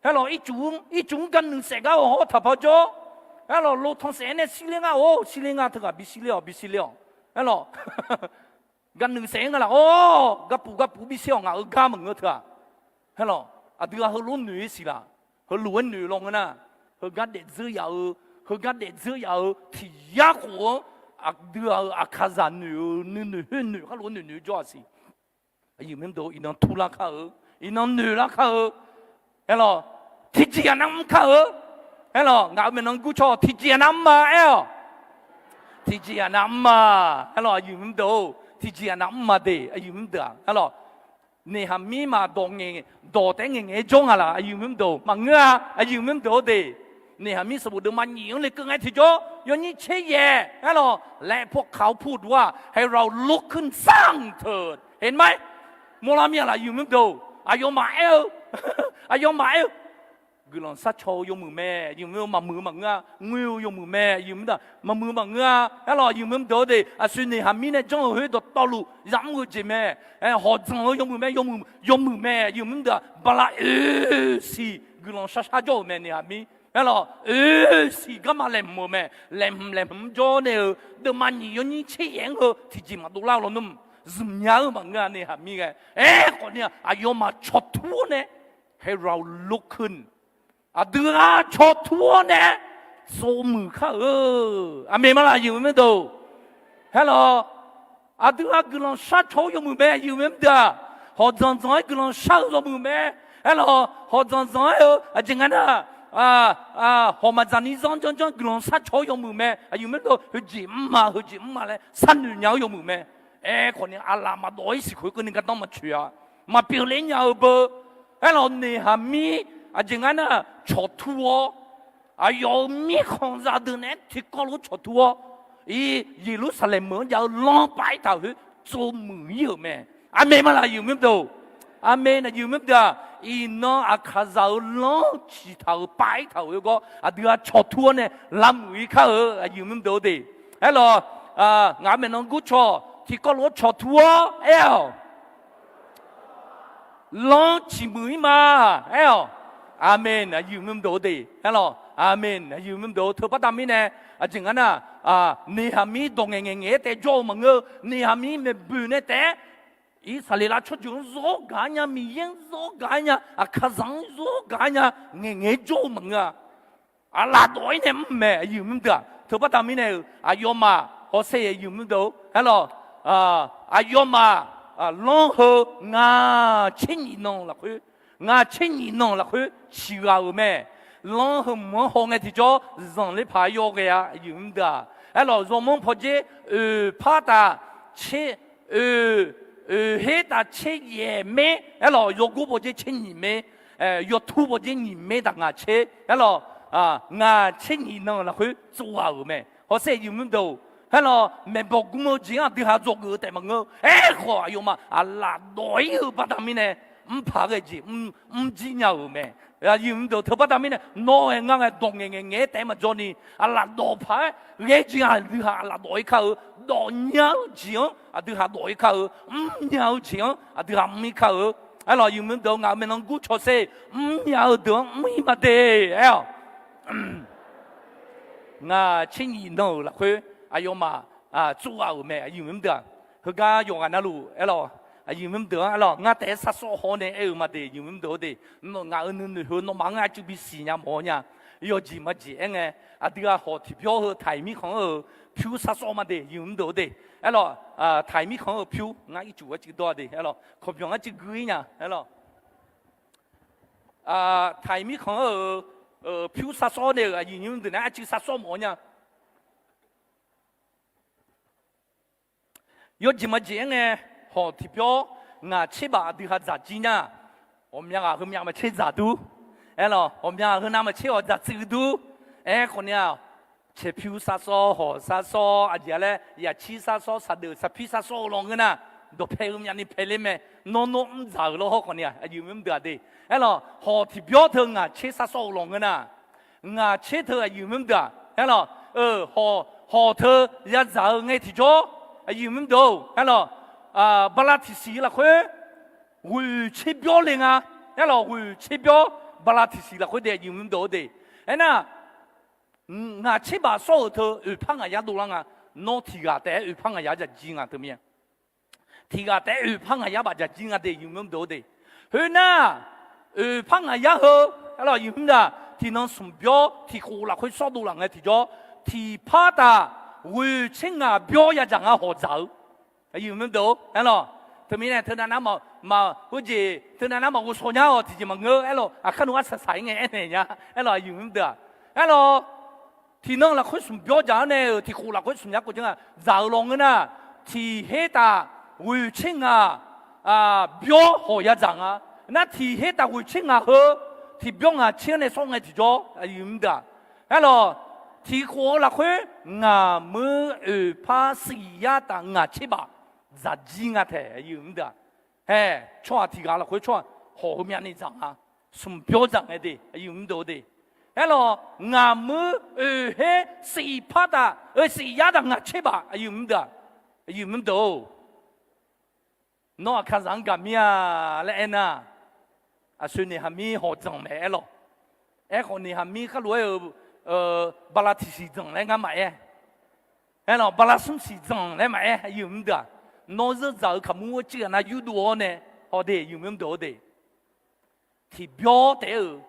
Aerlawq, ircuf, ircuf-anr gar nuisaef gar-eu hawr taqpar jawr. Aerlawq, lo tan saef-aer nae shirler nga-or, shirler nga, teughaq bishirler-awq, bishirler-awq. Aerlawq, garnuif saef-aer nga laf-awr, garpuf garpuf bishir-awq, ngaq-euq gar maqngeur teu-aq. Aerlawq, aqdui-aq heulof noeq-ir siq laf, heulof-aer noeq lawnmr nar, heugar daefdzeur yaf-eu, heugar daefdzeur yaf-eu tiq yar khof-anr, aqdui-aq-euq aqkaqzaq noeq-eu nuinoeq khoernoeq khar lof-aer noeqnoeq jawr-aq siq. Aqyuif maqmr deuq, iqnan turlar kar-eu, iqnan noeqlar kar-eu, aerlawq, tiqjeq-aq nav mr kar-eu, aerlawq, ngaq-euq maeqnan gurcaw tiqjeq-aq nav mr ma aer-awq. Tiqjeq-aq nav mr ma. Aerlawq, aqyuif maqmr deuq-or, tiqjeq-aq nav mr ma de, aqyuif maqmr deuq-aq, aerlawq. Neqhaqmir maqdawq ngaeq, dawq taef-aer ngaeqngaeq-aer jawr nga laf, aqyuif maqmr deuq-or, maqngeur-a, aqyuif maqmr deuq-or de. Neqhaqmir sanqbof deuvma nyiq-anr lekeuv ngae tiqjawr, yawnyir tser yaef, aerlawq, laeqhpawkaq-awr pur duq-aq, haerao lokun sanq teu, heqmaer, mawrlar mir-a laf, aqyuif maqmr deuq-or, aqyawfmaf aer-eu, aqyawfmaf aer-eu, guiqlanq sharcaw-eu yawmuiq mae, aqyuif maqmr-eu, maqmuiq-eu maqngeur-a, ngoer-eu yawmuiq mae, aqyuif maqmr deuq, maqmuiq maqngeur-a, aerlawq, aqyuif maqmr deuq-or de, aqsur neqhaqmir nae janr-euq khoer dawqtawvluf yamr-eu jeq mae, hawdzanq-eu yawmuiq mae, yawmuiq, yawmuiq mae, aqyuif maqmr deuq-aq, bala oeqsiq guiqlanq sharshar jawr-euq mae, neqhaqmir. Aerlawq, oeqsiq garma laeqhmq-euq mae, laeqhmq laeqhmq jawr nae-eu, deuvma nyiq yawnyir tser yaef-anr heu tiqjeq maqdov lar-eu lawnmr, zmq nya-eu maqngeur-a, neqhaqmir ghae. Aerkhawf ni-aq, aqyawfmaf cawqtur-awr nae, haerao lokun, aqdui-aq cawqtur-awr nae, tsovmuiq kar-eu. Aqmeq ma laf, aqyuif maqmr deuq-or. Aerlawq, aqdui-aq guiqlanq sharcaw-eu yawmuiq mae, aqyuif maqmr deuq-aq, hawdzanq dzanq-aer guiqlanq shar-eu yawmuiq mae. Aerlawq, hawdzanq dzanq-aer-eu aqjeq nga nar, hawq maqdzaq ni zanr janr janr guiqlanq sharcaw-eu yawmuiq mae, aqyuif maqmr deuq, heujeq mr ma, heujeq mr ma laer sharnoeq nya-eu yawmuiq mae. Aerkhawf ni aqlaf maqdawq-ir siq khoer keuvni gardanr maqtsoeq-a, maqpyeuf ler nya-eu beu. Aerlawq, neqhaqmir aqjeq nga nar, cawqtur-awr, aqyawf-euq mirkhanqzaq deuq naeq-aer tiqkawv lof-aer cawqtur-awr, ir, Yeqlursaqlaeq meuq-anr jav-eu lanr pav-ir taq-euq khoer tsovmuiq-ir-euq mae. Aqmeq ma laf, aqyuif maqmr deuq-or. Aqmeq, aqyuif maqmr deuq-aq, iqnan aqkaqzaq-euq lanr-anr ciqtaq-euq pav-ir taq-euq khoergawr aqdui-aq cawqtur-awr nae lavmuiq-ir kar-eu, aqyuif maqmr deuq-or de. Aerlawq, ngaq-euq maeqnan gurcaw tiqkawv lof-aer cawqtur-awr aer-awq. Lanr ciqmuiq-ir ma. Aer-awq. Aqmeq, aqyuif maqmr deuq-or de. Aerlawq, aqmeq, aqyuif maqmr deuq-or, teubaqda mirnae, aqjeq nga nar, neqhaqmir dawq ngaeqngaeq ngaeq-aer taef jawr-eu maqngeur-eu, neqhaqmir maeqboeq nae taef-aer, Irsaqleqlav tsawrjeuq-anr zawr gaq-ar nya, Miqyaer-anr zawr gaq-ar nya, aqkaqzaq-anr zawr gaq-ar nya, ngaeqngaeq-aer jawr-eu maqngeur-a. Aqlaf dawq-ir nae mr mae, aqyuif maqmr deuq-aq, teubaqda mirnae-euq aqyawfmaf hawsher, aqyuif maqmr deuq-or, aerlawq, aqyawfmaf lanr heu ngaq tser nyiq nan lafkhoer, ngaq tser nyiq nan lafkhoer ciqghaq-euq mae. Lanr heu mq-anr haw ngae tiqjawr zanqler paq-aer yawghae-a, aqyuif maqmr deuq-aq. Aerlawq, yawmanr pawdzer oeq par taf tser, oeq, oeq her taf tser yaef mer, aerlawq, yawgor pawdzer tser nyiq mer, yawtur pawdzer nyiq mer taf ngaq tser, aerlawq, ngaq tser nyiq nan lafkhoer tsovghaq-euq mae. Hawsher, aqyuif maqmr deuq-or, aerlawq, maeqbawq gm-eu jeq-anr aqdui ha dzawgeuf-eu taef maqngeur-eu. Aerkhawf, aqyawfmaf aqlaf dawq-ir-eu baqda mirnae, mrpaq ghae jeq mrjir nya-euq mae. Aqyuif maqmr deuq, teubaqda mirnae nawr-aer ngar ngae dawq ngaeqngaeq ngaeq-aer taef-aer maqjawr ni, aqlaf dawq paq-aer ghae jeq aqdui ha aqlaf dawq-ir kar-eu. Dawq nya-eu jeq-anr aqdui ha dawq-ir kar-eu. Mrnya-eu jeq-anr aqdui ha mr-ir kar-eu. Aerlawq, aqyuif maqmr deuq, ngaq-euq maeqnan gurcaw sher, mrnya-eu deuq-anr mr-ir ma de. Aer-awq. Ngaq tser nyiq nan-euq lafkhoer aqyawfmaf tsovghaq-euq mae, aqyuif maqmr deuq-aq. Heugar yawqghaq navluf, aerlawq, aqyuif maqmr deuq-anr, aerlawq, ngar taef-aer sharsawr haw nae aer-eu ma de, aqyuif maqmr deuq-or de. Ngaq-euq nuinoeq heu nawmaf-anr arcuv bisiq nya mawf-awr nya. Yawjeq maqjeq aer ngae, aqdui ha hawq tiqbyawr heu taiq mirkhanq-anr-euq pyur sharsawr ma de, aqyuif maqmr deuq-or de. Aerlawq, taiq mirkhanq-anr-euq pyur ngar ircuf arcuv dawr-a de, aerlawq, kawqbyanq arcuv gui-ir nya, aerlawq. Taiq mirkhanq-anr-euq pyur sharsawr nae-euq aqyuif maqmr deuq nae arcuv sharsawr mawf-awr nya. Yawjeq maqjeq aer ngae, hawq tiqbyawr ngaq tser baf aqdui ha dzaq jir nya. Ghawqmya ghaq heumyav maqtser dzaq dur. Aerlawq, ghawqmya ghaq heunav maqtser ghawq dzaq tsuif dur. Aerkhawf ni-aq, caeqpyur sharsawr, hawq sharsawr, aqjeq-a laer yaqcir sharsawr, saqdeuf saqpir sharsawr-eu lawnmr ngeur nar, dawqpae heumyav ni paeler mae. Nawr nawr mr dzaq-euq lawr hawr khawf ni-aq, aqyuif maqmr deuq-aq de. Aerlawq, hawq tiqbyawr teu ngaq tser sharsawr-eu lawnmr ngeur nar, ngaq tser teu aqyuif maqmr deuq-aq, aerlawq, hawq teu yadzaq-eu ngae tiqjawr, aqyuif maqmr deuq-or, aerlawq, bala tiqsiq lafkhoer ghoeq tser byawr le nga. Aerlawq, ghoeq tser byawr bala tiqsiq lafkhoer de, aqyuif maqmr deuq-or de. Aernar, Ngaq tserbaf sawr-euq teu oeqpar ngaq yar dovlar nga. Nawr tiq ghaq taef-aer oeqpar ngaq yar dzaq jir nga teu mir-a. Tiq ghaq taef-aer oeqpar ngaq yar baf dzaq jir nga de, aqyuif mr deuq-eu de. Khoernar, oeqpar ngaq yar heu, aerlawq aqyuif mr deuq-aq, tiqnan smq byawr tiq khof lafkhoer sawr dovlaf ngae tiqjawr, tiqpar taf ghoeq tser ngaq byawr yadzaq nga hawq dzaq-eu. Aqyuif mr deuq-or, aerlawq, teumirnae teunav nar maq, maq heujeq teunav nar maqghov shaw nya-awq, tiqjeq maqngeur, aerlawq, aqkar nmr arsaq saq-ir ngae aernaeq nya, aerlawq aqyuif mr deuq-aq, aerlawq, tiqnan lafkhoer smq byawr dzaq-anr nae-euq tiq khof lafkhoer smq yar kov janr-aq dzaq-eu lawnmr nar, tiq her taf ghoeq tser ngaq byawr hawq yadzaq nga. Nar tiq her taf ghoeq tser ngaq heu, tiq byawr ngaq tser-anr nae sawr ngae tiqjawr, aqyuif mr deuq-aq, aerlawq, tiq khof-eu lafkhoer ngaq muir oeqpar siq yar taf ngaq tserbaf dzaq jir nga taeq, aqyuif mr deuq-aq. Hae, tsawrhaq tiq ghaq lafkhoer tsawrhaq hawq-eu myavni dzaq nga. Smq byawr dzaq ngae de, aqyuif mr deuq-eu de. Aerlawq, ngaq muir oeq her siq par taf, oe siq yar taf ngaq tserbaf, aqyuif mr deuq-aq, aqyuif mr deuq-or. Nawr aqkazaq-anr gaq mir-a laer aernar, aqsoeq noeqhaq mir hawq dzanq mae aerlawq. Aerkhawf noeqhaq mir kharlof-aer-euq bala tiqsiq dzanq laer ngar maqaer. Aerlawq, bala smr siq dzanq laer maqaer, aqyuif mr deuq-aq. Nawr zeur dzaq-eu kaqmur-aer civ ghaq nar yurdov-awr nae, hawq de, aqyuif mr deuq-or de. Tiqbyawr taef-aer-euq,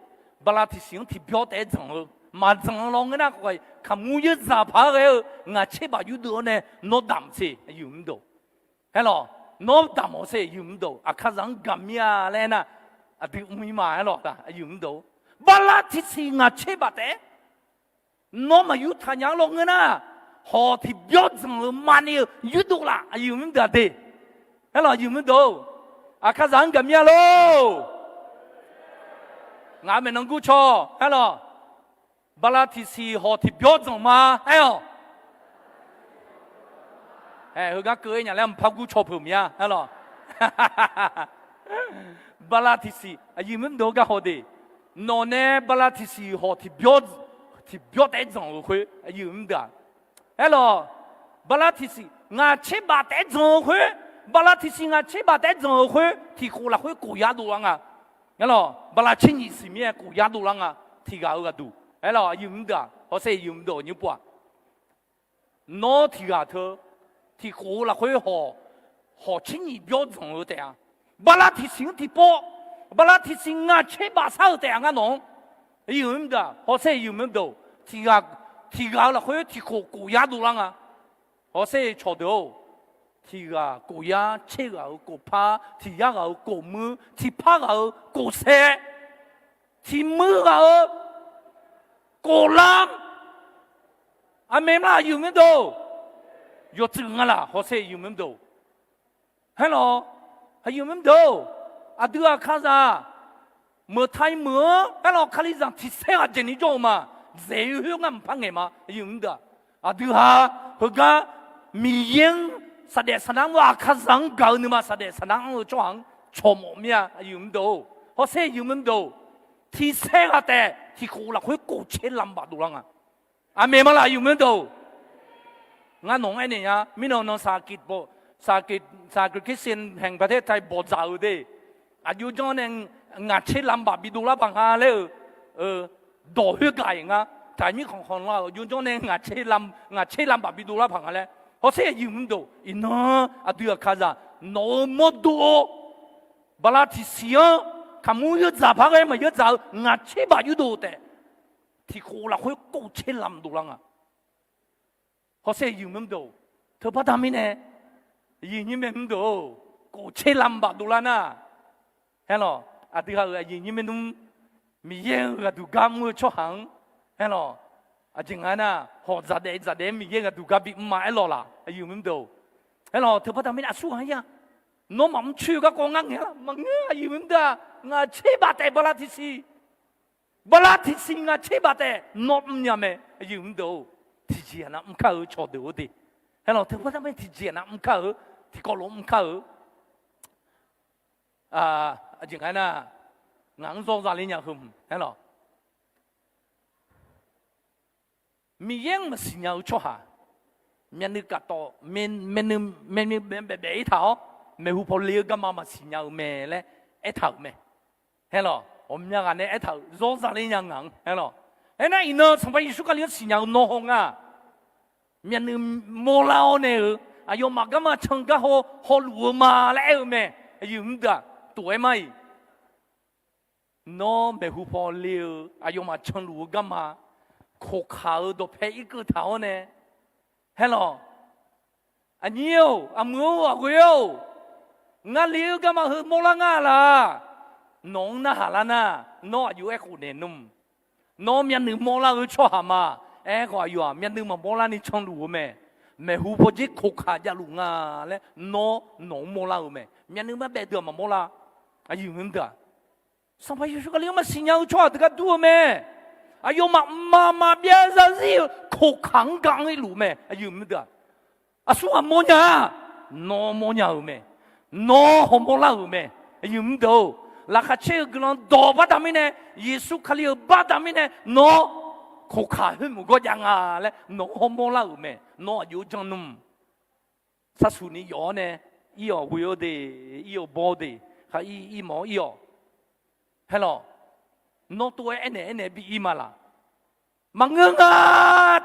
bala tiqsiq-anr tiqbyawr taef-aer dzanq-eu, maqdzanq lawnmr nar khawf, kaqmur yeur dzaq paq-aer ghae-eu ngaq tserbaf yurdov-awr nae nawr damq te, aqyuif mr deuq. Aerlawq, nawr damq-awq ser, aqyuif mr deuq, aqkazaq-anr gaq mir-a laer aernar, aqdui mr-ir ma aerlawq, aqyuif mr deuq. Bala tiqsiq ngaq tserbaf taef-aer nawr maqyur taq nya-anr lawnmr nar, hawq tiqbyawr dzanq-eu maqni-eu yurdov laf, aqyuif mr deuq-aq de. Aerlawq, aqyuif mr deuq-or, aqkazaq-anr gaq mir-a lor. Ngaq maeqnan gurcaw, aerlawq, bala tiqsiq hawq tiqbyawr dzanq ma aer-awq. Ae, heugar keuv-aer nya laer mqpar gurcaw peuq mir-a, aerlawq. Bala tiqsiq, aqyuif mr deuq-or, gar haw de. Nawq nae bala tiqsiq hawq tiqbyawr, tiqbyawr taef-aer dzanq-euq khoer, aqyuif mr deuq-aq. Aerlawq, bala tiqsiq ngaq tserbaf taef-aer dzanq-euq khoer, bala tiqsiq ngaq tserbaf taef-aer dzanq-euq khoer, tiq khof lafkhoer kof yar dovlar nga. Aerlawq, bala tser nyiq siq mir-aer kof yar dovlar nga. Tiq ghaq-euq ghaqduq, aerlawq, aqyuif mr deuq-aq, hawsher aqyuif mr deuq nymr pov-aq. Nawr tiq ghaq teu, tiq khof-eu lafkhoer hawq, hawq tser nyiq byawr dzanq-eu taef-a. Bala tiqsiq-anr tiqpawr, bala tiqsiq ngaq tserbaf sar-eu taef-a ngar nawq-anr. Aqyuif mr deuq-aq, hawsher aqyuif mr deuq, tiq ghaq, tiq ghaq-eu lafkhoer tiq khof kof yar dovlar nga. Hawsher cawqdeuq-or, tiq ghaq kof yar, tser ghaq-euq kof par, tiq yar ghaq-euq kof muir, tiq par ghaq-euq kof saer, tiq muir ghaq-euq kof lar. Aqmeq ma, aqyuif mr deuq. Yawtsuif nga laf, hawsher aqyuif mr deuq. Aerlawq, aqyuif mr deuq-or, aqdui aqkazaq meuq ta-i meuq-anr aerlawq, kalizaq tiq saer ghaq dzaeqni jawr-eu ma. Dzaeq-eu khoer ngar mqpar ngaeq ma, aqyuif mr deuq-aq. Aqdui ha heugar Miqyaer-anr saqdaef saqnar-anr, aqkazaq-anr gaq-eu nuima saqdaef saqnar-anr-eu tsawrhaq-anr cawq mawf mir-a, aqyuif mr deuq-or. Hawsher aqyuif mr deuq, tiq saer ghaq taef tiq khof lafkhoer kof tser lam baf dovlar nga. Aqmeq ma laf, aqyuif mr deuq. Ngar nawq-anr aernaeq nya, mirnan nan สหกิจ บริษัท แห่งประเทศไทย bawqdzaq-euq de. Aqjox janr nae ngaq tser lam baf bidov lar paq nga laer-euq dawq khoergaq-iq nga. Taqmir khanqkhanq la-euq aqjox janr nae ngaq tser lam baf bidov lar paq nga laer. Hawsher aqyuif mr deuq, iqnan aqdui aqkazaq nawq-euq mawrdo bala tiqsiq-anr kaqmur yeur dzaq par ghae maqyeur dzaq-eu ngaq tser baf yurdov taef tiq khof lafkhoer kof tser lam dovlar nga. Hawsher aqyuif mr deuq, teu baqda mirnae, aqyuif nyir mae mr deuq-or, kof tser lam baf dovlar nar, aerlawq, aqdui ha-euq aqyuif nyir maernmr, Miqyaer-euq ghaqduq gar mr-eu tsawrhaq-anr, aerlawq, aqjeq nga aernar, hawq dzaqdaef dzaqdaef-aer Miqyaer ghaqduq gar bimr ma aerlawq laf, aqyuif mr deuq. Aerlawq, teu baqda mirnae aqsurghaq-anr ya, nawr maqmr coer-eu garkawv ngar ngaeq-a maqngeur, aqyuif mr deuq-aq, ngaq tser baf taef bala tiqsiq bala tiqsiq ngaq tser baf taef nawr mrnya mae, aqyuif mr deuq-or. Tiqjeq-aq nav mr kar-eu cawqdeuq-or de. Aerlawq, teu baqda mirnae tiqjeq-aq nav mr kar-eu, tiqkawv lof mr kar-eu. Aqjeq nga aernar, ngaq-anr zawr za ler nya heu hmq aerlawq, Miqyaer-anr maqsiq nya-eu tsawrhaq, myavnuiv kaf tawf, myavnuiv baef baef-ir taq-awr, maeqhu paw le-eu garma maqsiq nya-eu mae laer aertaq-euq mae. Aerlawq, ghawqmya ghaq nae aertaq-euq zawr za ler nya ngaq-anr aerlawq. Aernar, iqnan Sanqpaq Yeqsur Kali-anr siqnya-eu nawr haw nga. Myavnuiv mawrlar-awr nae-euq aqyawfmaf garma can gar haw hawluf-eu ma laer aer-eu mae. Aqyuif mr deuq-aq, tof-aer mar-iq, nawr maeqhu paw le-eu aqyawfmaf canluf-eu garma, koqkaq-eu dawqpae irkeuv taq-awr nae, haer lawq. Aqnyir-or, aqmuiq-or, aqghoe-or, ngar le-eu garma heu mawrlar nga laq? Nawq-anr narhaq lar nar, nawr aqjox aerkhof naeq nmr. Nawr myavnuiv mawrlar-eu tsawrhaq ma. Aerkhawf, aqyawf-aq myavnuiv maqmawr larni canluf-eu mae. Maeqhu pawdzer koqkaq javluf nga laer nawr nawq-anr mawrlar-eu mae. Myavnuiv marbaef deuq-aq maqmawrlar. Aqyuif mr deuq-aq, Sanqpaq Yeqsur Kali-anr maqsiq nya-eu tsawrhaq teugar dur-eu mae. Aqyawfmaf mqmaq maqbyav zarzir-eu koqkaq-anr ga-anr irluf mae. Aqyuif mr deuq-aq, aqsur ghaq mawrnya-a? Nawr mawrnya-euq mae. Nawr hawmawr lar-euq mae. Aqyuif mr deuq-or, laqkhaq caer-eu guiqlanq dawq baqda mirnae, Yeqsur Kali-euq baqda mirnae nawr koqkaq khoermuq gawr jav nga laer nawq-anr hawmawr lar-euq mae. Nawr aqjox-aer jan nmr. Sarsuq ni yawf-awr nae, ir-awq ghoe-awr de, ir-awq baw-awr de, khar ir, ir mawf-awr ir-awq. Haer lawq. Nawr tov-aer aernaeq aernaeq bi ir ma laq? Maqngeur nga.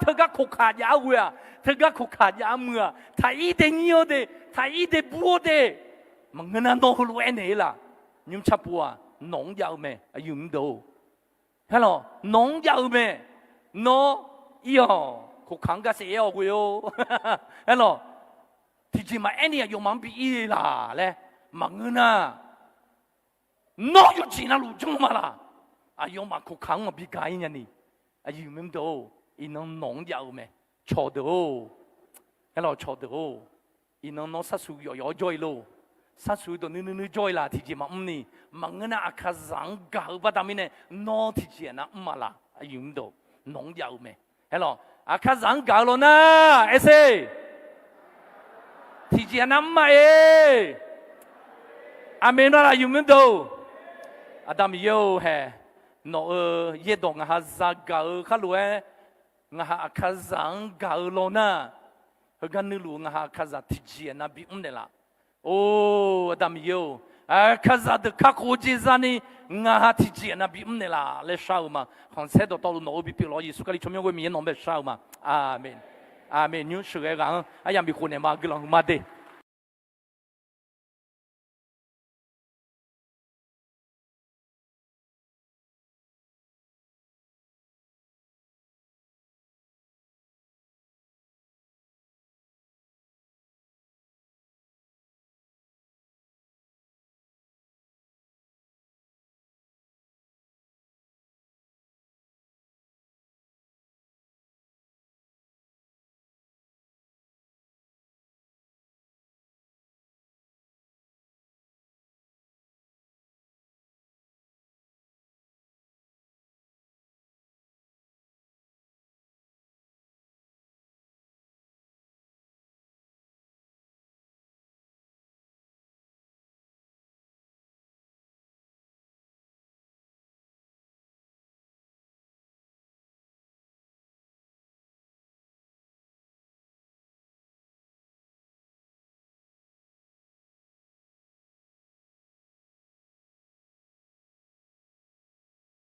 Teugar koqkaq jav-awr ghoe-aq, teugar koqkaq jav-awr muiq-aq, taq ir de nyir-awr de, taq ir de bur-awr de. Maqngeur nar nawr heulof-aer aernaeq-ir laq? Nymr carpov-aq nawq-anr jav-eu mae. Aqyuif mr deuq-or, haer lawq, nawq-anr jav-eu mae. Nawr ir-awq, koqkaq-anr ga saef-aer-awq ghoe-or. Haer lawq, tiqjeq maqaer ni aqyawfmaf-anr bi ir-e laq laer maqngeur nar, nawr yawjeq navluf janr ma laq? Aqyawfmaf koqkaq-anr maqbi ga ir nya ni. Aqyuif mr deuq-or, iqnan nawq-anr jav-eu mae. Cawqdeuq-or, haer lawq, cawqdeuq-or, iqnan nawr sarsuq yawf yawf-awr jawr-ir lor. Sarsuq dawq nuinui nuir jawr-ir laq? Tiqjeq maqmr ni. Maqngeur nar, aqkaqzaq-anr gaq-eu baqda mirnae nawr tiqjeq aqnav mr ma laq? Aqyuif mr deuq, nawq-anr jav-eu mae. Haer lawq, aqkaqzaq-anr gaq-eu lawnar aer sher. Tiqjeq aqnav mr ma-e. Aqmeq nar laf? Aqyuif mr deuq-or, Aqda Miqyaer-or hae, nawq-euq yaerdawq ngaq ha zagaq-eu khar lof-aer, ngaq ha aqkaqzaq-anr gaq-eu lawnar, heugar nuiluf-eu ngaq ha aqkaqzaq tiqjeq aqnav bimr naeqlaf? Or, Aqda Miqyaer-or, aqkaqzaq deuq kakhof-eu jeq zani ngaq ha tiqjeq aqnav bimr naeqlaf laer shar-eu ma. Khanqsaer dawqtawvluf nawq-eu bipyeuf lawq. Yeqsur Kali tsawrmyanr ghoe Miqyaer nawq-anr bae shar-eu ma. Aqmeq. Aqmeq. Nymr sheuqghae ghaq-anr aryamq bikhof naeq ma. Guiqlanq huiqma de.